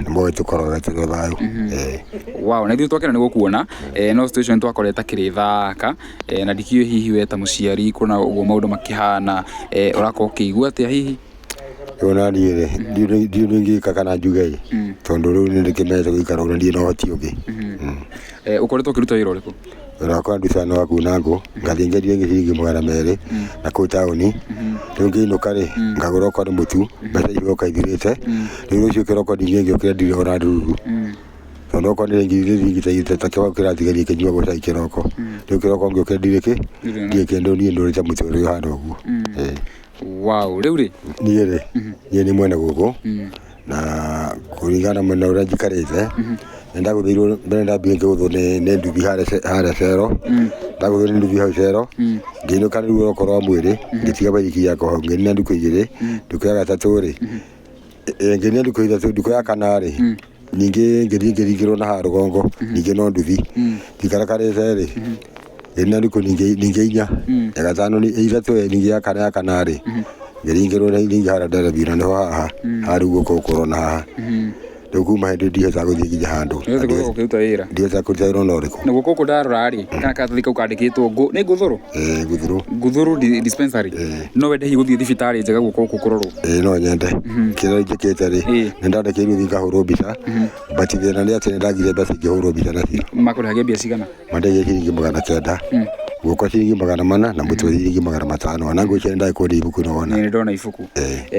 nĩ mũgĩ tũkorwo tũrĩ thayũ. Ĩĩ. Wow, na ithuĩ twakena nĩ gũkuona no situation twakorete kĩrĩ thaka na ndikĩũĩ hihi we ta mũciari kuona ũguo maũndũ makĩhana ũrakorwo ũkĩigua atĩa hihi? Rĩu ona niĩ rĩ, ndiũĩ ũndũ ingĩka kana njuge ĩ, tondũ rĩu nĩ ndĩkĩmenyete gũikara ũguo na ndirĩ na ũhoti ũngĩ. Ũkoretwo ũkĩruta wĩra ũrĩkũ? Wĩra wakwa ndutaga nĩ wa kuna ngũ, ngathiĩ ngendia ĩngĩ ciringi 200 na kũu taũni. Rĩu ngĩinũka rĩ, ngagũra okorwo nĩ mũtu, mbeca igoka ithirĩte. Rĩu rũciũ kĩroko ningĩ ngĩũkĩra ndirĩ ona ndururu. Tondũ okorwo nĩ ngiri ta kĩbaũ kĩratigaria kĩnyuagwo cai kĩroko. Rĩu kĩroko ngĩũkĩra ndirĩ kĩ, ndirĩ kĩndũ niĩ ndũrĩte mũtũrĩre ũhana ũguo. Ĩĩ. Wow, rĩu rĩ? Niĩ rĩ, niĩ nĩ mwene gũkũ na kũringana na mwena ũrĩa njikarĩte, nĩ ndagũthĩirwo mbere ndambire ngĩgũthwo nĩ nduthi harĩa cero, ndagũthwo nĩ nduthi hau cero, ngĩinũka rĩu rũgongo rwa mwĩrĩ, ngĩtiga baithikiri yakwa hau, ngĩnina ndukũ igĩrĩ, ndukũ ya gatatũ rĩ, ngĩnina ndukũ ithatũ, ndukũ ya kana rĩ, ningĩ ngĩthiĩ ngĩringĩrwo na haha rũgongo, ningĩ no nduthi, ndikarakarĩte rĩ, ngĩnina ndukũ ningĩ inya, ya gatano ithatũ ningĩ ya kana rĩ, ngĩringĩrwo ningĩ harĩa nderethi na nĩho haha, haha rĩu gũkũ ũrona haha. Rĩu kuma hĩndĩ ndihotaga gũthiĩ nginya handũ. Nĩ ũgũkorwo ũkĩruta wĩra. Ndihotaga kũruta wĩra ona ũrĩkũ. Na guoko gũkũ ndarora rĩ, kana karatathi kau kandĩkĩtwo ngũ, nĩ ngũthũrũ? Ĩĩ ngũthũrũ. Ngũthũrũ dispensary. No wende hihi gũthiĩ thibitarĩ njega guoko gũkũ kũrorwo? Ĩĩ no nyende. Kĩrĩa njĩkĩte rĩ, nĩ ndandĩkĩirwo thiĩ ngahũrwo mbica, but thĩna nĩ atĩ nĩ ndagire mbeca ingĩhũrwo mbica nacio. Makũrĩhagia mbia cigana? Mandĩhagia ciringi 900, guoko ciringi 400 na mũtwe ciringi 500. Ona ngwĩciria nĩ ndagĩkũria ibuku nĩ wona. Nĩ ndona ibuku.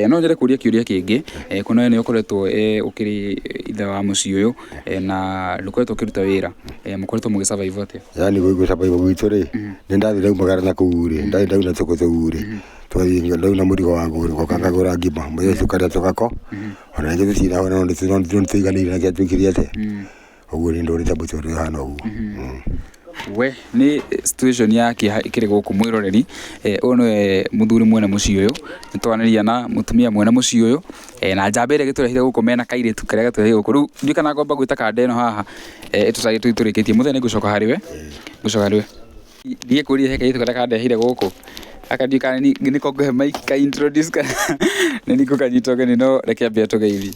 No nyende kũria kĩũria kĩngĩ, kuona we nĩ ũkoretwo ũkĩrĩ ithe wa mũciĩ ũyũ na ndũkoretwo ũkĩruta wĩra, mũkoretwo mũgĩ survive atĩa? Yaani gũ survive gwitũ rĩ, nĩ ndathiĩ ndaumagara na kũu rĩ, ndathiĩ ndauna tũkũ tũu rĩ, twathiĩ ndauna mũrigo wa ngũ rĩ, ngoka ngagũra ngima, mũthenya ũcio tũkarĩa tũgako, ona rĩngĩ tũtinahũna no nĩtũiganĩire na kĩrĩa twĩkire atĩa, ũguo nĩ ndũrĩte mũtũrĩre ũhana ũguo. We nĩ situation ya kĩeha ĩkĩrĩ gũkũ mwĩroreri, ũyũ nĩwe mũthuri mwene mũciĩ ũyũ, nĩ twaranĩria na mũtumia mwene mũciĩ ũyũ, na njamba ĩrĩa ĩgĩtũrehire gũkũ mena kairĩtu karĩa gatũrehire gũkũ. Rĩu ndiũĩ kana ngwamba gwĩta kanda ĩno haha tũrĩkĩtie. Mũthee nĩ ngũcoka harĩ we, ngũcoka harĩ we. Ndige kũria he kairĩtu karĩa kandehire gũkũ. Gaka ndiũĩ kana nĩko ngũhe mic ka introduce kana nĩ niĩ ngũkanyita ũgeni, no reke ambe atũgeithie.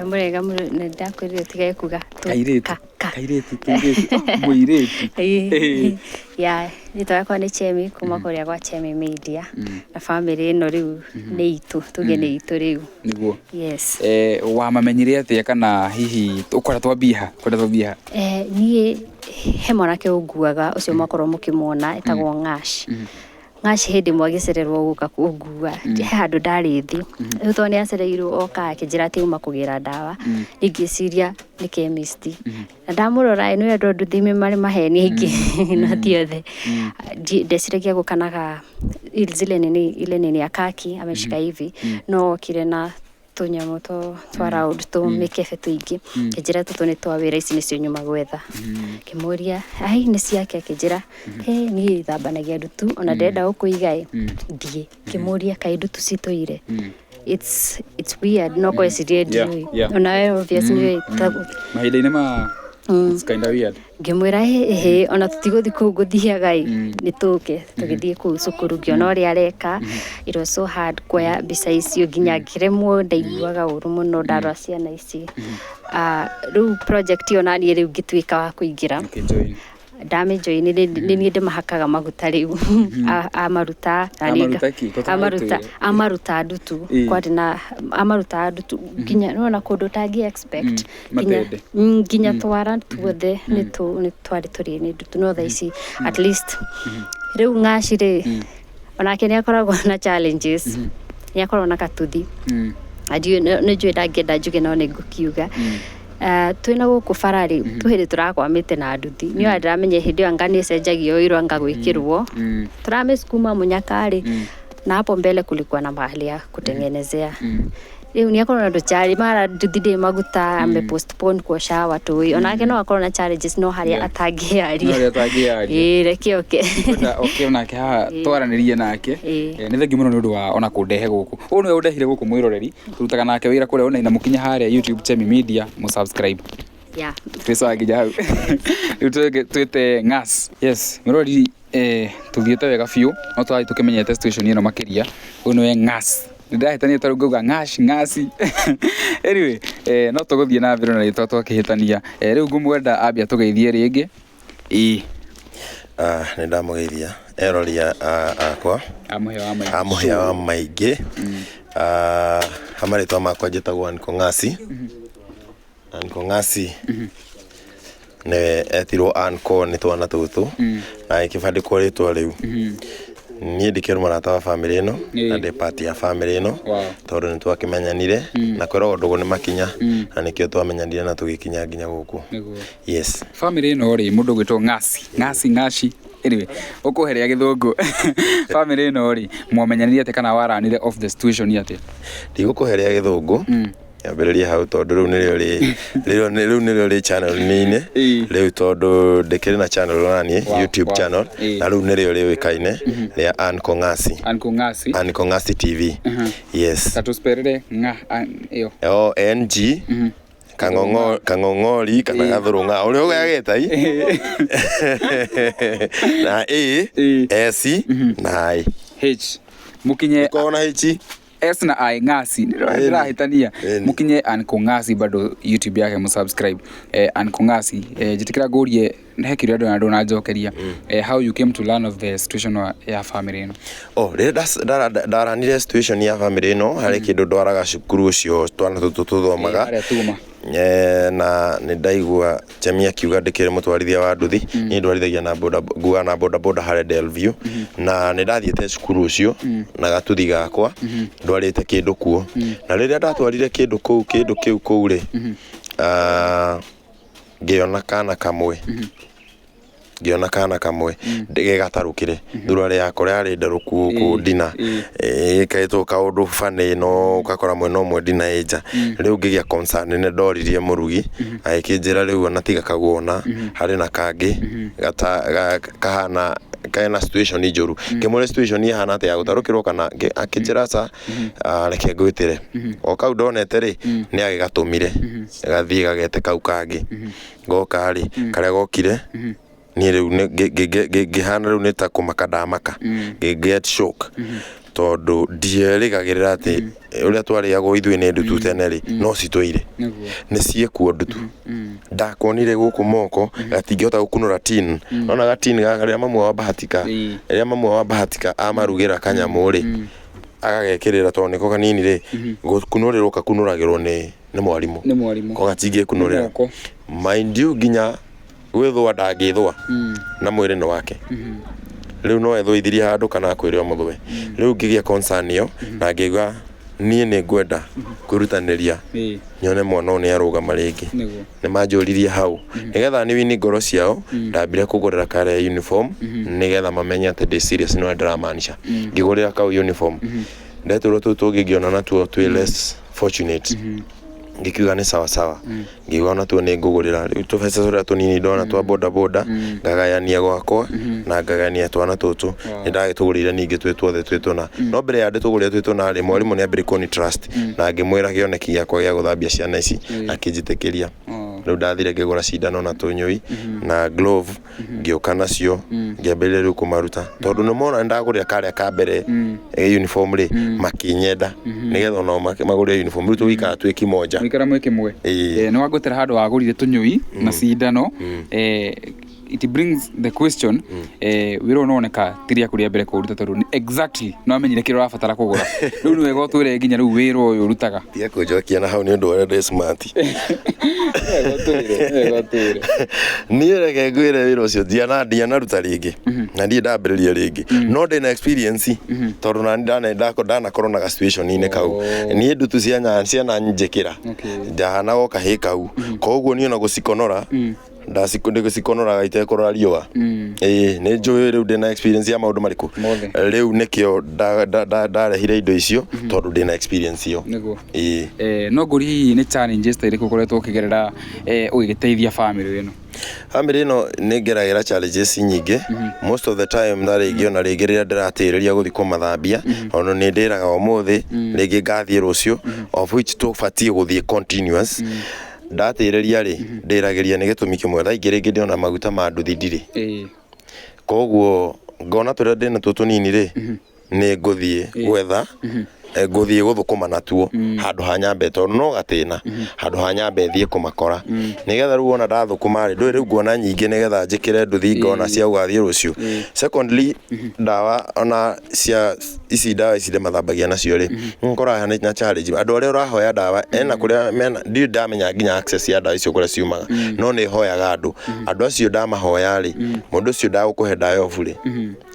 Mũrega mũno, nĩ ndakwĩrire ũtige kuga Kairĩtu, kairĩtu, kairĩtu, mũirĩtu. Ya, rĩtwa rĩakwa nĩ Chemi kuma kũrĩa gwa Chemi Media na bamĩrĩ ĩno rĩu nĩ itũ, tuge nĩ itũ rĩu. Nĩguo. Yes. Wamamenyire atĩa kana hihi ũkwenda twambie ha? Ũkwenda twambie ha? Niĩ he mwanake ũnguaga ũcio mwakorwo mũkĩmuona etagwo Ng'ash. Ng'ash hĩndĩ ĩmwe agĩcererwo gũka kũngua, he handũ ndarĩ thĩ. Rĩu tondũ nĩ acereirwo oka akĩnjĩra atĩ auma kũgĩra ndawa, niĩ ngĩciria nĩ chemist. Na ndamũrora ĩ, nĩ ũrĩa andũ a nduthi marĩ maheni aingĩ no ti othe. Ndeciragia gũka na zile nini, ile nini ya kaki ameshika hivi, no okire na tũnyamũ twa round tũ mĩkebe tũingĩ, akĩnjĩra tũtũ nĩ twa wĩra, ici nĩcio nyuma gwetha. Ngĩmũria ai nĩ ciake, akĩnjĩra he niĩ thambanagia ndutu ona ndĩrenda gũkũiga ĩ thiĩ. Ngĩmũria kaĩ ndutu citũire? It's weird, no ngwĩcirie ndiũĩ. Ona we obvious nĩũĩ. Mahinda-inĩ ma it's kinda weird. Ngĩmwĩra ĩhĩ ona tũtigũthiĩ kũu ngũthiaga ĩ, nĩ tũke. Tũgĩthiĩ kũu cukuru ngĩona ũrĩa areka. It was so hard kuoya mbica icio nginya ngĩremwo, ndaiguaga ũru mũno ndarora ciana ici. Rĩu project ĩyo naniĩ rĩu ngĩtuĩka wa kũingĩra. Ndamĩjoin nĩ niĩ ndĩmahakaga maguta rĩu. Amaruta na niĩ Amaruta kĩ? Amaruta ndutu. Kwarĩ na amaruta ndutu nginya nĩwona kũndũ ũtangĩ expect. Matende. Nginya twara tuothe nĩ twarĩ tũrĩe nĩ ndutu, no thaa ici at least. Rĩu Ng'ash rĩ, onake nĩ akoragwo na challenges. Nĩ akoragwo na gatuthi. Na ndiũĩ nĩ njũĩ ndangĩenda njuge no nĩ ngũkiuga. Twĩna gũkũ bara rĩ, kwĩ hĩndĩ tũrakwamĩte na nduthi. Niĩ ona ndiramenya hĩndĩ ĩyo anga nĩ ĩcenjagio oil anga gwĩkĩrwo. Tũramĩsukuma mũnyaka rĩ, na hapo mbele kulikuwa na mahali ya kutengenezea. Rĩu nĩ akorwo na tũchari, mara nduthi ndĩ maguta, ame postpone kuosha watu. Onake no akorwo na challenges no harĩa atangĩaria. No harĩa atangĩaria. Ĩĩ, reke oke. Kwenda oke onake haha twaranĩrie nake. Nĩ thengiũ mũno nĩ ũndũ wa ona kũndehe gũkũ. Ũyũ nĩwe ũndehire gũkũ mwĩroreri. Tũrutaga nake wĩra kũrĩa online na mũkinye harĩa YouTube Chemi Media, mũ subscribe. Twĩ sawa nginya hau. Rĩu twĩte Ng'ash. Yes, mwĩroreri, Tuthiĩte wega biũ, no tũrathiĩ tũkĩmenyete situation ĩno makĩria. Ũyũ nĩwe Ng'aci. Nĩndahĩtania tarĩu ngauga Ng'aci Ng'aci. Anyway, no tũgũthiĩ na mbere na rĩtwa twakĩhĩtania. Rĩu ngũmwenda ambia tũgeithie rĩngĩ. Ĩĩ. Nĩ ndamũgeithia erori akwa. A mũhĩa wa maingĩ. A mũhĩa wa maingĩ. Ha marĩtwa makwa njĩtagwo Anko Ng'aci. Anko Ng'aci nĩwe etirwo Anko nĩ twana tũtũ na agĩkĩbandĩkwo rĩtwa rĩu. Niĩ ndĩkĩrĩ mũrata wa bamĩrĩ ĩno na ndĩ part ya bamĩrĩ ĩno tondũ nĩ twakĩmenyanire na kwĩragwo ndũgũ nĩ makinya na nĩkĩo twamenyanire na tũgĩkinya nginya gũkũ. Yes. Bamĩrĩ ĩno rĩ, mũndũ ũgwĩtwo Ng'aci, Ng'aci, Ng'aci, anyway, ũkũhe rĩa gĩthũngũ. Bamĩrĩ ĩno rĩ, mwamenyanire atĩa kana waranire off the situation atĩa? Ndigũkũhe rĩa gĩthũngũ nyambĩrĩrie hau tondũ rĩu nĩrĩo rĩ rĩu rĩu nĩrĩo rĩ channel-inĩ rĩu tondũ ndĩkĩrĩ na channel ona niĩ, YouTube channel, na rĩu nĩrĩo rĩũĩkaine rĩa Anko Ng'aci. Anko Ng'aci. Anko Ng'aci TV, yes. Ta tũsperere ng'a ĩyo. O N G kang'ong'o kang'ong'ori kana gathũrũng'a ũrĩa ũgagĩta i na A S na I. H mũkinye. Ĩkoragwo na H. S na I, Ng'aci ndĩrahĩtania. Mũkinye Anko Ng'aci bado YouTube yake mũsubscribe. Anko Ng'aci, njĩtĩkĩra ngũrie he kĩũria ndona ndũnanjokeria, how you came to learn of the situation ya family ĩno. Oh, rĩrĩa ndaranire situation ya family ĩno, harĩ kĩndũ ndwaraga cukuru ũcio twana tũtũ tũthomaga. Harĩa tuma. Na nĩ ndaigua Chemi akiuga ndĩkĩrĩ mũtwarithia wa nduthi. Niĩ ndwarithagia na boda, nguaga na boda boda harĩa Delview, na nĩ ndathiĩte cukuru ũcio na gatuthi gakwa ndwarĩte kĩndũ kuo, na rĩrĩa ndatwarire kĩndũ kũu, kĩndũ kĩu kũu rĩ, ngĩona kana kamwe, ngĩona kana kamwe gegatarũkĩre thurarĩ yako yarĩ ndarũku gũkũ ndina ĩkaĩtwo kaũndũ funny, no ũgakora mwena ũmwe ndina ĩ nja. Rĩu ngĩgĩa concern, nĩ ndoririe mũrugi, agĩkĩnjĩra rĩu ona tiga kaguona harĩ na kangĩ gata kahana kena situation njũru. Ngĩmũria situation ĩhana atĩa, ya gũtarũkĩrwo kana? Akĩnjĩra aca, reke ngwĩtĩre o kau ndonete rĩ, nĩ agĩgatũmire gathiĩ gagete kau kangĩ. Goka rĩ, karĩa gokire niĩ rĩu ngĩhana rĩu nĩ ta kũmaka ndamaka, ngĩ get shock tondũ ndierĩgagĩrĩra atĩ ũrĩa twarĩagwo ithuĩ nĩ ndutu tene rĩ, no citũire nĩ ciĩkuo ndutu. Ndakonire gũkũ moko gatingĩhota gũkunũra tin, nona gatin gaka rĩrĩa mamu wa Bahatika, rĩrĩa mamu wa Bahatika amarugĩra kanyamũ rĩ, agagekĩrĩra tondũ nĩko kanini rĩ, gũkunũrĩrwo kakunũragĩrwo nĩ mwarimũ. Nĩ mwarimũ. Ko gatingĩkunũrĩra. Moko. Mind you, nginya gwĩthũa ndangĩthũa na mwĩrĩ nĩ wake, rĩu no ethũithirie handũ kana akwĩre ũmũthũe. Rĩu ngĩgĩa concern ĩyo na ngĩigua niĩ nĩ ngwenda kwĩrutanĩria nyone mwana ũyũ nĩ arũgama rĩngĩ. Nĩ manjũririe hau nĩgetha nĩ wini ngoro ciao, ndambire kũgũrĩra karĩa uniform nĩgetha mamenye atĩ ndĩ serious, nĩ ndĩramaanisha. Ngĩgũrĩra kau uniform, ndetũrwo tũu tũngĩ ngĩona natuo twĩ less fortunate, ngĩkiuga nĩ sawa sawa, ngiuga ona tuo nĩ ngũgũrĩra. Rĩu tũbeca tũrĩa tũnini ndona twa boda boda ngagayania gwakwa na ngagayania twana tũtũ. Nĩ ndagĩtũgũrĩire ningĩ twĩ tuothe twĩ tũna, no mbere ya ndĩtũgũrĩre twĩ tũna rĩ, mwarimũ nĩ ambire kũni trust na ngĩmwĩra kĩoneki gĩakwa gĩa gũthambia ciana ici, akĩnjĩtĩkĩria. Rĩu ndathire ngĩgũra cindano na tũnyũi na glove, ngĩũka nacio, ngĩambĩrĩria rĩu kũmaruta tondũ nĩ mona ndagũrĩra karĩa ka mbere uniform rĩ, makĩnyenda nĩgetha onao magũrĩre uniform. Rĩu tũgĩikara twĩ kimoja. Mũikara mwĩ kĩmwe. Ĩĩ. Nĩ wangũtĩra handũ wagũrire tũnyũi na cindano. It brings the question, wĩra ũyũ nĩwoneka ti rĩaku rĩa mbere kũũruta tondũ exactly nĩ wamenyire kĩrĩa ũrabatara kũgũra. Rĩu nĩ wega ũtwĩre nginya rĩu wĩra ũyũ ũrutaga. Tiga kũnjokia na hau nĩ ũndũ wa ũrĩa ndĩ smart. Wega ũtwĩre, wega ũtwĩre. Niĩ reke ngwĩre, wĩra ũcio ndianaruta rĩngĩ na ndirĩ ndambĩrĩria rĩngĩ, no ndĩna experience tondũ nani ndanakorwo na ga situation-inĩ kau. Niĩ ndutu ciana njĩkĩra ndahanaga o kahĩĩ kau, koguo niĩ ona gũcikonora ndĩgũcikonoraga itekũrora riũa. Ĩĩ, nĩ njũĩ rĩu ndĩna experience ya maũndũ marĩkũ. Mothe. Rĩu nĩkĩo ndarehire indo icio tondũ ndĩna experience ĩyo. Ĩĩ. No ngũrie, hihi nĩ challenges ta irĩkũ ũkoretwo ũkĩgerera ũgĩgĩteithia family ĩno? Family ĩno nĩ ngeragĩra challenges nyingĩ most of the time, na rĩngĩ ona rĩngĩ rĩrĩa ndĩratĩrĩria gũthiĩ kũmathambia, ona nĩ ndĩraga ũmũthĩ rĩngĩ ngathiĩ rũciũ, of which tũbatiĩ gũthiĩ continuous. Ndatĩrĩria rĩ, ndĩragĩria nĩ gĩtũmi kĩmwe, thaa ingĩ rĩngĩ ndĩona maguta ma nduthi ndirĩ, koguo Ngona tũrĩa ndĩ natuo tũnini rĩ, nĩ ngũthiĩ gwetha, ngũthiĩ gũthũkũma natuo handũ ha nyambe, tondũ no gatĩna handũ ha nyambe thiĩ kũmakora, nĩgetha rĩu wona ndathũkũma rĩ, ndũĩ rĩu nguona nyingĩ, nĩgetha njĩkĩre nduthi ngona cia gũgathiĩ rũciũ. Secondly, ndawa ona cia ici, ndawa ici ndĩmathambagia nacio rĩ, nĩũkoraga na challenge andũ arĩa ũrahoya ndawa ena kũrĩa mena, ndirĩ ndamenya nginya access ya ndawa icio kũrĩa ciumaga, no nĩ hoyaga andũ acio. Ndamahoya rĩ, mũndũ ũcio ndagũkũhe ndawa ĩyo burĩ,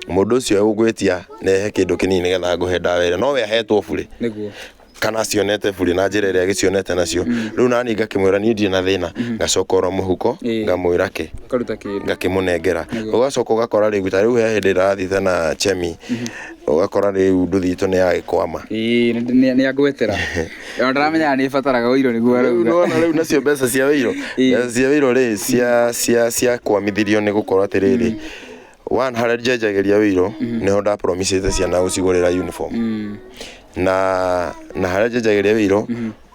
mũndũ ũcio egũgwĩtia nehe kĩndũ kĩnini nĩgetha ngũhe ndawa ĩrĩa, no we ahetwo burĩ kana acionete burĩ na njĩra ĩrĩa agĩcionete nacio. Rĩu nani ngakĩmwĩra niĩ ndirĩ na thĩna, ngacoka oro mũhuko, ngamwĩra kĩ, ũkaruta kĩndũ, ngakĩmũnengera. Ũgacoka ũgakora rĩu ta rĩu he hĩndĩ ndĩrathiĩte na Chemi, ũgakora rĩu nduthi itũ nĩ yagĩkwama. Ĩĩ, nĩ angwetera ona ndaramenyaga nĩ ĩbataraga ũiro nĩguo Rĩu arauga. Nĩwona rĩu nacio mbeca cia wĩiro, mbeca cia wĩiro rĩ, cia kwamithirio nĩ gũkorwo atĩrĩrĩ, one, harĩa njenjagĩria wĩiro nĩho ndapromisĩte ciana gũcigũrĩra uniform, na harĩa njenjagĩria wĩiro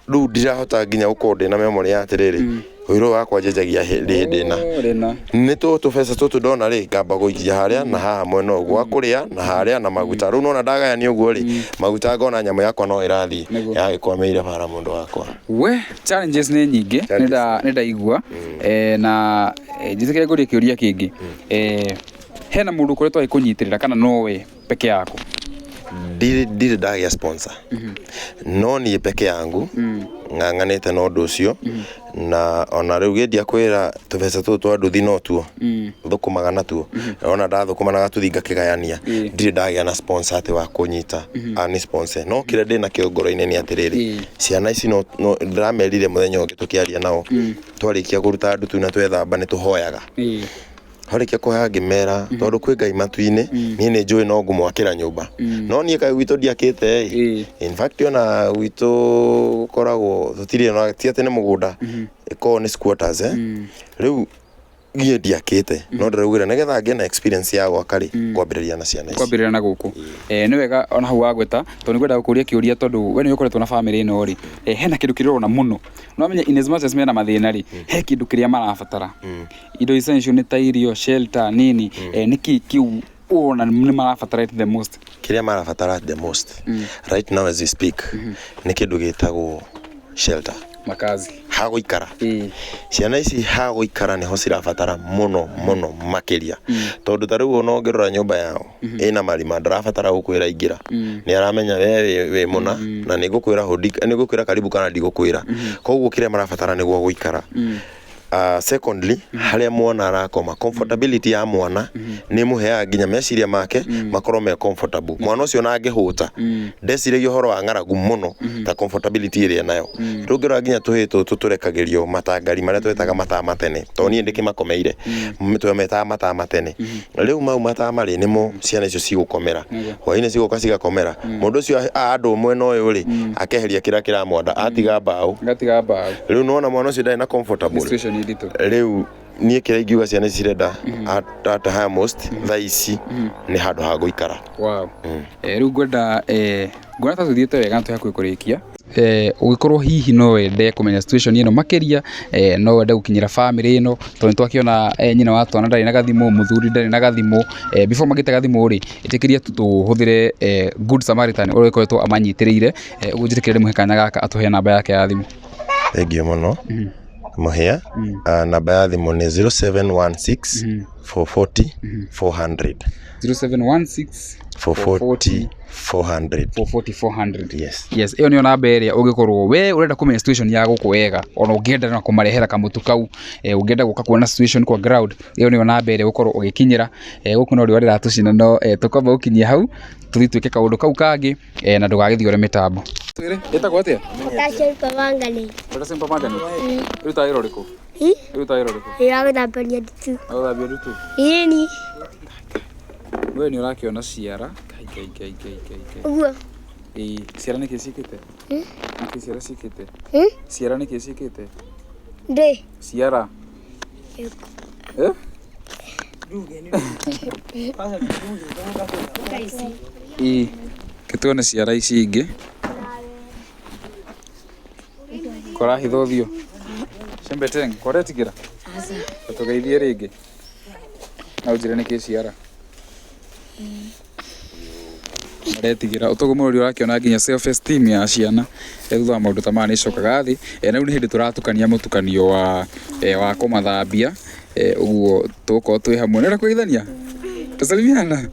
rĩu ndirahota nginya gũkorwo ndĩna memory ya atĩrĩrĩ, wĩiro ũyũ wakwa njenjagia hĩndĩ ĩna. Oh, rĩna. Nĩ tũtũ beca tũtũ ndona rĩ, ngamba gũikia harĩa na haha mwena ũguo wa kũrĩa na harĩa na maguta. Rĩu nona ndagayania ũguo rĩ, maguta ngona nyamũ yakwa no ĩrathiĩ yagĩkwamĩire bara, mũndũ wakwa. We, challenges nĩ nyingĩ. Challenges. Nĩ ndaigua. Na njĩtĩkĩre ngũrie kĩũria kĩngĩ. Hena mũndũ ũkoretwo agĩkũnyitĩrĩra kana no we peke yako? Ndirĩ ndagĩa sponsor, no niĩ peke yangu ng'ang'anĩte na ũndũ ũcio, na ona rĩu gĩndia kwĩra tũbeca tũtũ twa nduthi no tuo thũkũmaga natuo, ona ndathũkũma na gatuthi ngakĩgayania. Ndirĩ ndagĩa na sponsor atĩ wa kũnyita ani sponsor, no kĩrĩa ndĩ nakĩo ngoro-inĩ nĩ atĩrĩrĩ, ciana ici no ndĩramerire mũthenya ũngĩ tũkĩaria nao, twarĩkia kũruta ndutu na twethamba nĩ tũhoyaga. Twarĩkia kũhoya ngĩmera, tondũ kwĩ Ngai matu-inĩ, niĩ nĩ njũĩ no ngũmwakĩra nyũmba, no niĩ kaĩ gwitũ ndiakĩte ĩ. In fact, ona gwitũ gũkoragwo tũtirĩ ona, ti atĩ nĩ mũgũnda, ĩkoragwo nĩ squatters, eh. Rĩu niĩ ndiakĩte, no ndĩraugire nĩgetha ngĩe na experience ya gwaka rĩ, ngwambĩrĩria na ciana ici. Kwambĩrĩria na gũkũ. Nĩ wega ona hau wagweta, tondũ nĩ ngwenda gũkũria kĩũria, tondũ we nĩ ũkoretwo na famĩlĩ ĩno rĩ, hena kĩndũ kĩrĩa ũrona mũno, no amenya in as much as mena mathĩna rĩ, he kĩndũ kĩrĩa marabatara, indo essential nĩ ta irio, shelter, nini, nĩkĩ kĩu ũrona nĩ marabatara it the most? Kĩrĩa marabatara the most right now as we speak nĩ kĩndũ gĩtagwo shelter. Makazi. Ha gũikara. Ciana ici ha gũikara nĩho cirabatara mũno mũno makĩria, tondũ ta rĩu ona ũngĩrora nyũmba yao ĩna marima, ndarabatara gũkwĩra ingĩra, nĩ aramenya we wĩ mũna na nĩ ngũkwĩra hũndi, nĩ ngũkwĩra karibu kana ndigũkwĩra. Koguo kĩrĩa marabatara nĩ gwa gũikara. Secondly, harĩa mwana arakoma, comfortability ya mwana nĩ mũheaga nginya meciria make makorwo me comfortable. Mwana ũcio ona angĩhũta ndeciragia ũhoro wa ng'aragu mũno ta comfortability ĩrĩa nayo. Rĩu ũngĩrora nginya tũhĩĩ tũtũ tũrekagĩrio matangari marĩa twetaga matama tene, tondũ niĩ ndĩkĩmakomeire, twametaga matama tene. Rĩu mau matama rĩ, nĩmo ciana icio cigũkomera hwainĩ, cigoka cigakomera. Mũndũ ũcio andũ mwena ũyũ rĩ, akeheria kĩrĩa kĩramwanda, atiga mbaũ. Gatiga mbaũ. Rĩu nĩwona mwana ũcio ndarĩ na comfortable situation nditũ. Rĩu niĩ kĩrĩa ingiuga ciana ici cirenda at higher most thaa ici nĩ handũ ha gũikara. Wow. Rĩu ngwenda, nguona ta tũthiĩte wega na twĩ hakuhĩ kũrĩkia. Ũngĩkorwo hihi no wende kũmenya situation ĩno makĩria, no wende gũkinyĩra famĩlĩ ĩno, tondũ nĩ twakĩona, nyina wa twana ndarĩ na gathimũ, mũthuri ndarĩ na gathimũ. Before magĩte gathimũ rĩ, ĩtĩkĩria tu tũhũthĩre, Good Samaritan ũrĩa ũkoretwo amanyitĩrĩire. Ũguo njĩtĩkĩrie ndĩmũhe kanya gaka atũhe namba yake ya thimũ. Thengiũ mũno mũhĩa. Namba ya thimũ nĩ 0716 440 400. 0716 440 400. 440 400. Yes. Yes, ĩyo nĩyo namba ĩrĩa ũngĩkorwo we ũrenda kũmenya situation ya gũkũ wega, ona ũngĩenda na kũmarehera kamũtu kau, ũngĩenda gũka kuona situation kwa ground, ĩyo nĩyo namba ĩrĩa ũgũkorwo ũgĩkinyĩra. Gũkũ no riũa rĩratũcina, no tũkwamba gũkinyia hau tũthiĩ twĩke kaũndũ kau kangĩ, na ndũgagĩthiĩ ũre mĩtambo. Twĩre, ĩtagwo atĩa? Potassium permanganate. Potassium permanganate. Ĩrutaga wĩra ũrĩkũ? Ĩ? Ĩrutaga wĩra ũrĩkũ? Wĩra wa gũthambania ndutu. Gũthambia ndutu. Ĩni. We nĩ ũrakĩona ciara. Ngai, Ngai, Ngai, Ngai, Ngai, Ngai. Ũguo. Ĩĩ, ciara nĩkĩ ciĩkĩte? Nĩkĩ ciara ciĩkĩte? Ĩ? Ciara nĩkĩ ciĩkĩte? Ndĩ. Ciara. Eh? Ĩĩ, kĩtuone ciara ici ingĩ. Kũrahitha ũthiũ. Shembeteng, koretigĩra? Tũgeithie rĩngĩ. Na ũnjĩre nĩkĩ ciara. Maretigĩra ũtoguo mũrori ũrakĩona nginya self esteem ya ciana thutha wa maũndũ ta maya nĩ icokaga thĩ. Na rĩu nĩ hĩndĩ tũratukania mũtukanio wa kũmathambia, ũguo tũgũkorwo twĩ hamwe. Nĩ ũrenda kũgeithania? Tũsalimiana.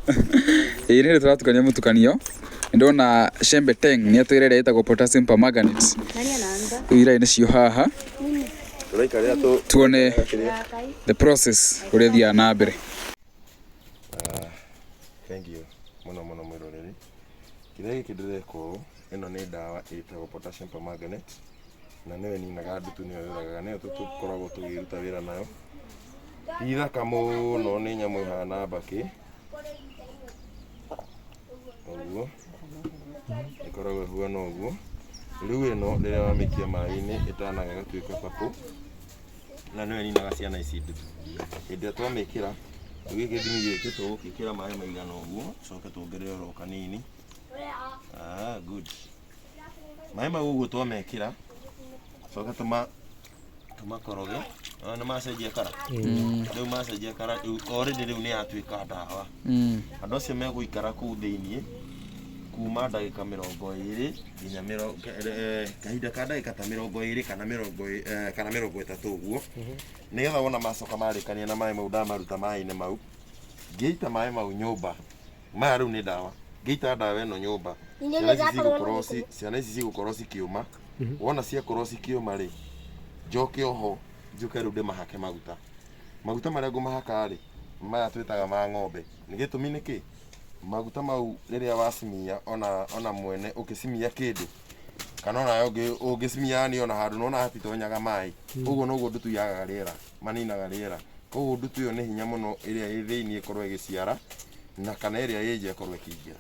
Ĩĩ nĩ hĩndĩ tũratukania mũtukanio. Nĩ ndona Shembe Teng nĩ atwĩra ĩrĩa ĩtagwo potassium permanganate. Rĩu irai nĩcio haha. Tũraikarĩra tũ Tuone the process ũrĩa ĩthiaga na mbere. Thank you mũno mũno mwĩroreri. Kĩrĩa gĩkĩ ndĩreka ũũ, ĩno nĩ ndawa ĩtagwo potassium permanganate na nĩyo ĩninaga ndutu, nĩyo yũragaga, nĩyo tũkoragwo tũkĩruta wĩra nayo. Ti thaka mũno, nĩ nyamũ ĩhana mbakĩ ũguo, ĩkoragwo ĩhuana ũguo. Rĩu ĩno rĩrĩa wamĩikia maĩ-inĩ ĩtanaga ĩgatuĩka purple na nĩyo ĩninaga ciana ici ndutu. Hĩndĩ ĩrĩa twamĩkĩra, rĩu gĩthimi gĩkĩ tũgũgĩkĩra maĩ maigana ũguo, tũcoke tuongerere oro kanini. Ah, good. Maĩ mau ũguo twamekĩra, coke tũmakoroge. Ona nĩ macenjia kara. Rĩu macenjia kara, rĩu already rĩu nĩ yatuĩka ndawa. Andũ acio megũikara kũu thĩiniĩ kuma ndagĩka 20 nginya kahinda ka ndagĩka ta 20 kana kana 30 ũguo, nĩgetha wona macoka marĩkania na maĩ mau ndamaruta maĩ-inĩ mau, ngĩita maĩ mau nyũmba, maya rĩu nĩ ndawa, ngĩita ndawa ĩno nyũmba, ciana ici cigũkorwo cikĩũma. Wona ciakorwo cikĩũma rĩ, njoke oho njoke rĩu ndĩmahake maguta. Maguta marĩa ngũmahaka rĩ, maya twĩtaga ma ng'ombe. Nĩ gĩtũmi nĩ kĩ? Maguta mau rĩrĩa wacimia ona mwene ũkĩcimia kĩndũ kana ona ũngĩcimia yani ona handũ nĩwona hatitonyaga maĩ, ũguo noguo ndutu yagaga rĩera, maninaga rĩera. Koguo ndutu ĩyo nĩ hinya mũno ĩrĩa ĩ thĩiniĩ ĩkorwo ĩgĩciara na kana ĩrĩa ĩ nja ĩkorwo ĩkĩingĩra.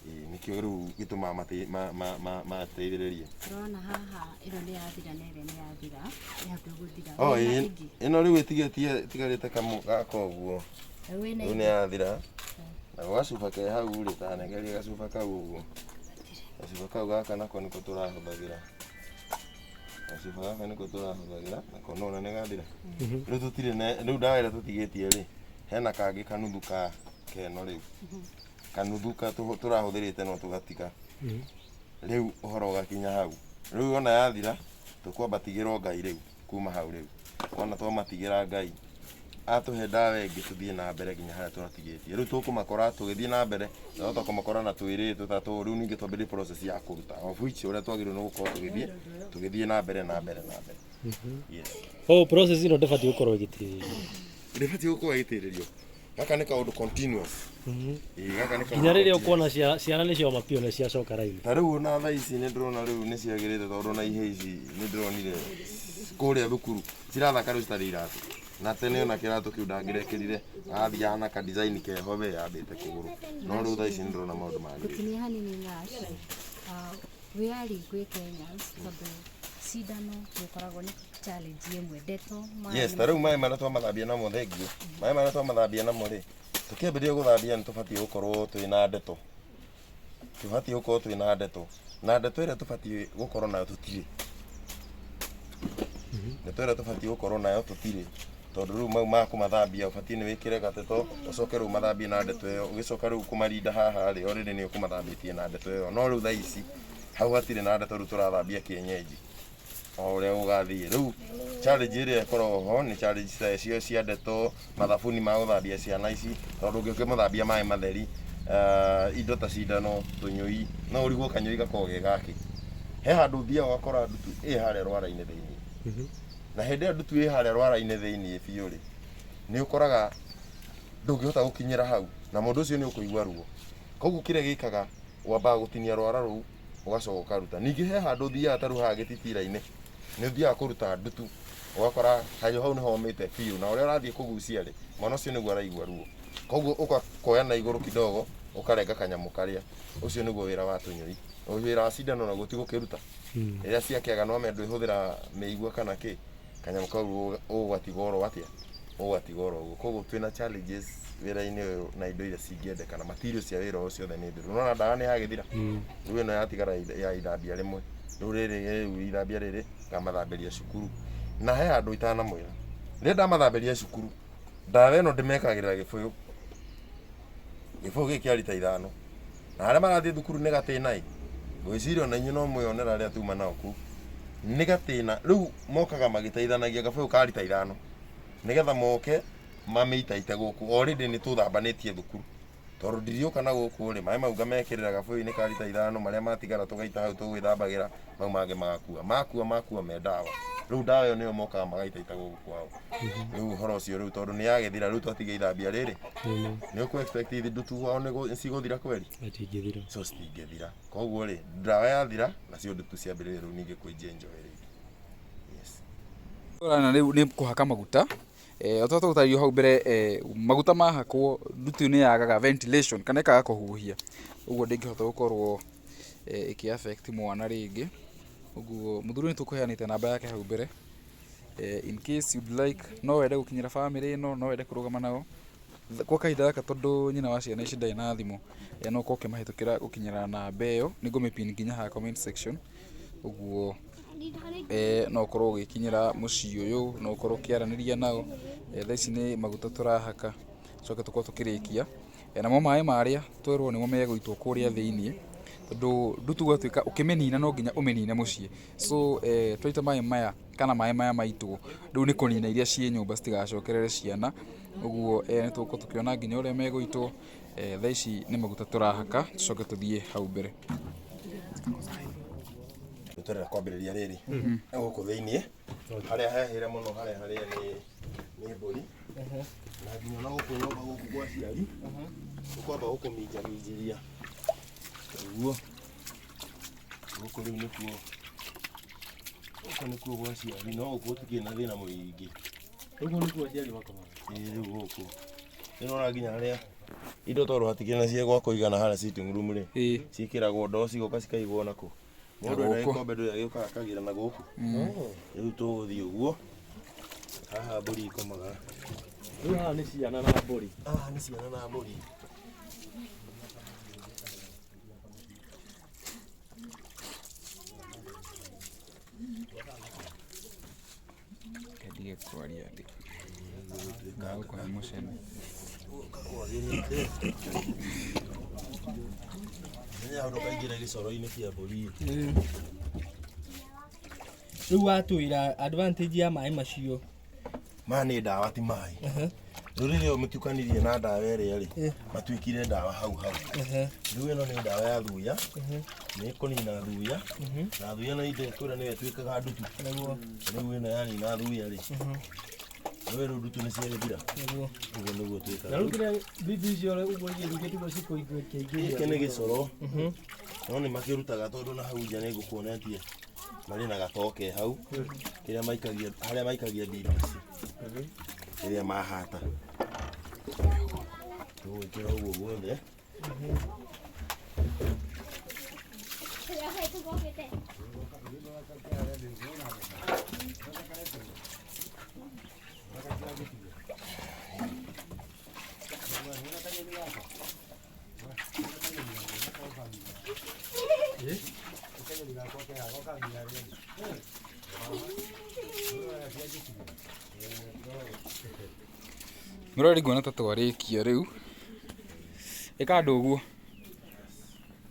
Ĩĩ nĩkĩo rĩu gĩtũmaga mateithĩrĩrie. Tũrona haha ĩno nĩ yathira na ĩrĩa nĩ yathira, ĩ hakuhĩ gũthira. Oh, ĩno rĩu ĩtigĩtie ĩtigarĩte kamũ gaka ũguo. Rĩu nĩ yathira. Nako gacuba ke hau rĩ, ta nengeria gacuba kau ũguo. Gacuba kau gaka nako nĩko tũrahũthagĩra. Gacuba gaka nĩko tũrahũthagĩra, nako nĩwona nĩ gathira. Rĩu tũtirĩ na, rĩu ndawa ĩrĩa tũtigĩtie rĩ, hena kangĩ kanuthu ka keno rĩu. Kanuthu ka tũrahũthĩrĩte no tũgatiga. Rĩu ũhoro ũgakinya hau. Rĩu ona yathira, tũkwamba tigĩrwo Ngai rĩu, kuma hau rĩu. Wona twamatigĩra Ngai, atũhe ndawa ĩngĩ tũthiĩ na mbere nginya harĩa tũratigĩtie. Rĩu tũkũmakora tũgĩthiĩ na mbere, twahota kũmakora na twĩrĩ, tũtatũ, rĩu ningĩ twambĩrĩrie process ya kũruta. Of which ũrĩa twagĩrĩirwo nĩ gũkorwo tũgĩthiĩ na mbere na mbere na mbere. Yes. Oh, process ĩno ndĩbatiĩ gũkorwo ĩgĩtĩrĩrio. Ndĩbatiĩ gũkorwo ĩgĩtĩrĩrio. Gaka nĩ kaũndũ continuous. Ĩĩ gaka nĩ kaũndũ Nginya rĩrĩa continuous. ũkuona ciana nĩ cioma biũ nĩ ciacoka raini. Ta rĩu ona thaa ici nĩ ndĩrona rĩu nĩ ciagĩrĩte tondũ ona ihĩĩ ici nĩ ndĩronire kũrĩa thukuru cirathaka rĩu citarĩ iratũ. Na tene ona kĩratũ kĩu ndangĩrekĩrire, athiaga na ka design keho we yambĩte kũgũrũ. No rĩu thaa ici nĩ ndĩrona maũndũ magĩrĩte. Gũtinia hanini Ngash, we are gwĩ Kenyans tondũ cindano nĩkoragwo nĩ challenge ĩmwe ndeto. Yes, ta rĩu maĩ marĩa twamathambia namo, thengiũ. Maĩ marĩa twamathambia namo rĩ, tũkĩambĩrĩria gũthambia nĩ tũbatiĩ gũkorwo twĩna ndeto. Tũbatiĩ gũkorwo twĩna ndeto. Na ndeto ĩrĩa tũbatiĩ gũkorwo nayo tũtirĩ. Ndeto ĩrĩa tũbatiĩ gũkorwo nayo tũtirĩ. Tondũ rĩu mau ma kũmathambia ũbatiĩ nĩ wĩkĩre gateto, ũcoke rĩu mathambie na ndeto ĩyo, ũgĩcoka rĩu kũmarinda haha rĩ, already nĩ ũkũmathambĩtie na ndeto ĩyo. No rĩu thaa ici, hau hatirĩ na ndeto rĩu tũrathambia kienyeji. O ũrĩa gũgathiĩ. Rĩu challenge ĩrĩa ĩkoragwo ho nĩ challenge ta icio cia ndeto, mathabuni ma gũthambia ciana ici, tondũ ũngĩkĩmũthambia maĩ matheri, indo ta cindano, tũnyũi, no ũrigwo kanyũi gakoragwo ge gakĩ. He handũ ũthiaga ũgakora ndutu ĩ harĩa rwara-inĩ thĩiniĩ. Na hĩndĩ ĩyo ndutu ĩ harĩa rwara-inĩ thĩiniĩ biũ rĩ, nĩ ũkoraga ndũngĩhota gũkinyĩra hau, na mũndũ ũcio nĩ ũkũigua ruo. Koguo kĩrĩa gĩkaga, wambaga gũtinia rwara rũu, ũgacoka ũkaruta. Ningĩ he handũ ũthiaga ta rĩu haha gĩtitira-inĩ, nĩ ũthiaga kũruta ndutu, ũgakora handũ hau nĩ homĩte biũ, na ũrĩa ũrathiĩ kũgucia rĩ, mwana ũcio nĩguo araigua ruo. Koguo ũgakoya na igũrũ kidogo, ũkarenga kanyamũ karĩa. Ũcio nĩguo wĩra wa tũnyũi. Wĩra wa cindano naguo ti gũkĩruta. Rĩrĩa ciakĩaga no wamenya ndwĩhũthĩra mĩigua kana kĩ, kanyamũ kau ũgũgatigwo oro atĩa, ũgũgatigwo oro ũguo. Koguo twĩna challenges wĩra-inĩ ũyũ na indo iria cingĩendekana, materials cia wĩra ũyũ ciothe nĩ thiru. Nĩwona ndawa nĩ yagĩthira, rĩu ĩno yatigara ya ithambia rĩmwe, rĩu rĩrĩ rĩu ithambia rĩrĩ ngamathambĩria cukuru. Na he handũ itanamwĩra, rĩrĩa ndamathambĩria cukuru, ndawa ĩno ndĩmekagĩrĩra gĩbũyũ. Gĩbũyũ gĩkĩ kĩa rita 5. Na arĩa marathiĩ thukuru nĩ gatĩna ĩ. Ngwĩciria ona inyuĩ no mwĩyonera arĩa tuma nao kũu. Nĩ gatĩna. Rĩu mokaga magĩteithanagia gabũyũ ka rita 5. Nĩgetha moke mamĩitaite gũkũ. Already nĩ tũthambanĩtie thukuru. Tondũ ndiriũka na gũkũ rĩ, maĩ mau ngamekĩrĩra gabũyũ-inĩ ka rita 5, marĩa matigara tũgaita hau tũgwĩthambagĩra, mau mangĩ magakua. Makua makua me ndawa. Rĩu ndawa ĩyo nĩyo mokaga magaitaita gũkũ kwao. Rĩu ũhoro ũcio rĩu tondũ nĩ yagĩthira rĩu twatiga ithambia rĩrĩ. Nĩ ũkũ expect ndutu kwao nĩ cigũthira kweri? Itingĩthira. So citingĩthira. Koguo rĩ, ndawa yathira nacio ndutu ciambĩrĩria rĩu ningĩ kũinjia njohi rĩngĩ. Yes. Na rĩu nĩ kũhaka maguta. O ta tũgũtarĩrio hau mbere, maguta mahakwo ndutu nĩ yagaga ventilation kana ĩkaga kũhuhia. Ũguo ndĩngĩhota gũkorwo ĩkĩ affect mwana rĩngĩ. Ũguo mũthuri nĩ tũkũheanĩte namba yake hau mbere. In case you'd like, no wende gũkinyĩra family ĩno, no wende kũrũgama nao. Kwa kahinda gaka tondũ nyina wa ciana ici ndarĩ na thimũ, no ũkorwo ũkĩmahĩtũkĩra gũkinyĩra namba ĩyo. Nĩ ngũmĩ-pin nginya haha comment section. Ũguo no ũkorwo ũgĩkinyĩra mũciĩ ũyũ, no ũkorwo ũkĩaranĩria nao. Thaa ici nĩ maguta tũrahaka, tũcoke tũkorwo tũkĩrĩkia. Namo maĩ marĩa twerwo nĩmo megũitwo kũrĩa thĩiniĩ, tondũ ndutu gwatuĩka ũkĩmĩnina no nginya ũmĩnine mũciĩ. So twaita maĩ maya kana maĩ maya maitwo, rĩu nĩ kũnina iria ciĩ nyũmba citigacokerere ciana. Ũguo nĩ tũgũkorwo tũkĩona nginya ũrĩa megũitwo. Thaa ici nĩ maguta tũrahaka, tũcoke tũthiĩ hau mbere. Rĩu tũrenda kwambĩrĩria rĩrĩ gũkũ thĩiniĩ harĩa hehĩre mũno, harĩa harĩa nĩ mbũri, na nginya ona gũkũ nyũmba gũkũ gwa aciari tũkwamba gũkũminjaminjĩria ũguo. Gũkũ rĩu nĩkuo, gũkũ nĩkuo gwa aciari, no gũkũ gũtikĩrĩ na thĩna mũingĩ. Ũguo nĩkuo aciari makomaga. Ĩĩ rĩu gũkũ nĩũrona nginya harĩa indo tondũ hatikĩrĩ na cia gwa kũigana harĩa sitting room rĩ, ciĩkĩragwo ndoo cigoka cikaigwo nakũ. Mũndũ enda gĩkombe ndũrĩ agĩũkaga akagĩra na gũkũ. Rĩu tũgũthiĩ ũguo. Haha mbũri ikomaga. Rĩu haha nĩ ciana na mbũri. Haha nĩ ciana na mbũri. Ndige kwaria ndĩ. Ngũkũhe mũcene. Menya hau ndũkaingĩre gĩcoro-inĩ kĩa mbũri. Rĩu watwĩra advantage ya maĩ macio. Maya nĩ ndawa ti maĩ. Rĩu rĩrĩa ũmĩtukanirie na ndawa ĩrĩa rĩ, matuĩkire ndawa hau hau. Rĩu ĩno nĩ ndawa ya thuya, nĩ ĩkũnina thuya, na thuya no inde kwĩra nĩyo ĩtuĩkaga ndutu. Rĩu ĩno yanina thuya rĩ, rĩu rĩu ndutu nĩ ciagĩthira. Ũguo nĩguo twĩkaga. Na rĩu kĩrĩa bibi icio ũguo igĩthingĩtwo cikũingĩria. Gĩkĩ nĩ gĩcoro, no nĩ makĩrutaga tondũ na hau nja nĩ ngũkuonetie marĩ na gatoke hau, kĩrĩa maikagia, harĩa maikagia mbimbi ici, rĩrĩa mahata. Tũgwĩkĩra ũguo guothe. Mũrori nguona ta twarĩkia rĩu. Ĩka andũ ũguo.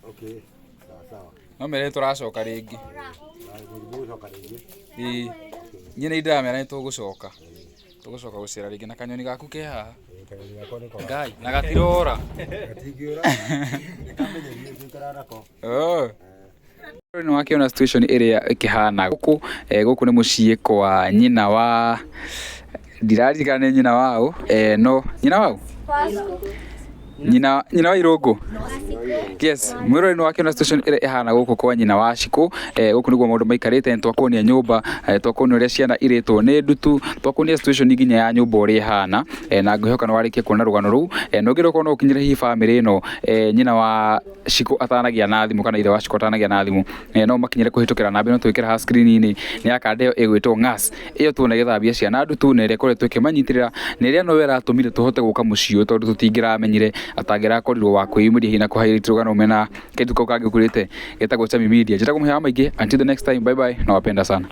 Okay, sawa sawa. No mere tũracoka rĩngĩ. Mũgũcoka rĩngĩ. Ĩĩ. Niĩ nĩ ndĩramera nĩ tũgũcoka. Tũgũcoka gũcera rĩngĩ na kanyoni gaku ke haha. Kanyoni gakwa nĩko. Ngai, na gatirora. Gatingĩũra. Nĩkamenyerie gũikara nako. Oh. Nĩ wakĩona situation ĩrĩa ĩkĩhana gũkũ. Gũkũ nĩ mũciĩ kwa nyina wa, ndiraririkana nĩ nyina waũ, no nyina waũ? Nyina wa Irũngũ. Yes, mwĩrori nĩ wakĩona situation ĩrĩa ĩhana gũkũ kwa nyina wa Shiko. Gũkũ nĩguo maũndũ maikarĩte, nĩ twakuonia nyũmba, twakuonia ũrĩa ciana irĩtwo nĩ ndutu, twakuonia situation nginya ya nyũmba ũrĩa ĩhana, na ngwĩhoka nĩ warĩkia kuona rũgano rũu. Na ũngĩenda gũkorwo no ũkinyĩre hihi family ĩno, nyina wa Shiko atanagĩa na thimũ kana ithe wa Shiko atanagĩa na thimũ, no makinyĩre kũhĩtũkĩra namba ĩno twĩkĩra haha screen-inĩ, nĩ ya kanda ĩyo ĩgwĩtwo Ng'as, ĩyo tuona ĩgĩthambia ciana ndutu, na ĩrĩa ĩkoretwo ĩkĩmanyitĩrĩra, na ĩrĩa noyo ĩratũmire tũhote gũka mũciĩ ũyũ tondũ tũtingĩramenyire atangĩrakorirwo wa kwĩyumĩria hihi na kũ-highlight rũgano mena kĩndũ kau kangĩ ũkũrĩte getagwo Chami Media. Njĩtagwo Mũhĩa wa Maingĩ, until the next time, bye bye, nawapenda sana.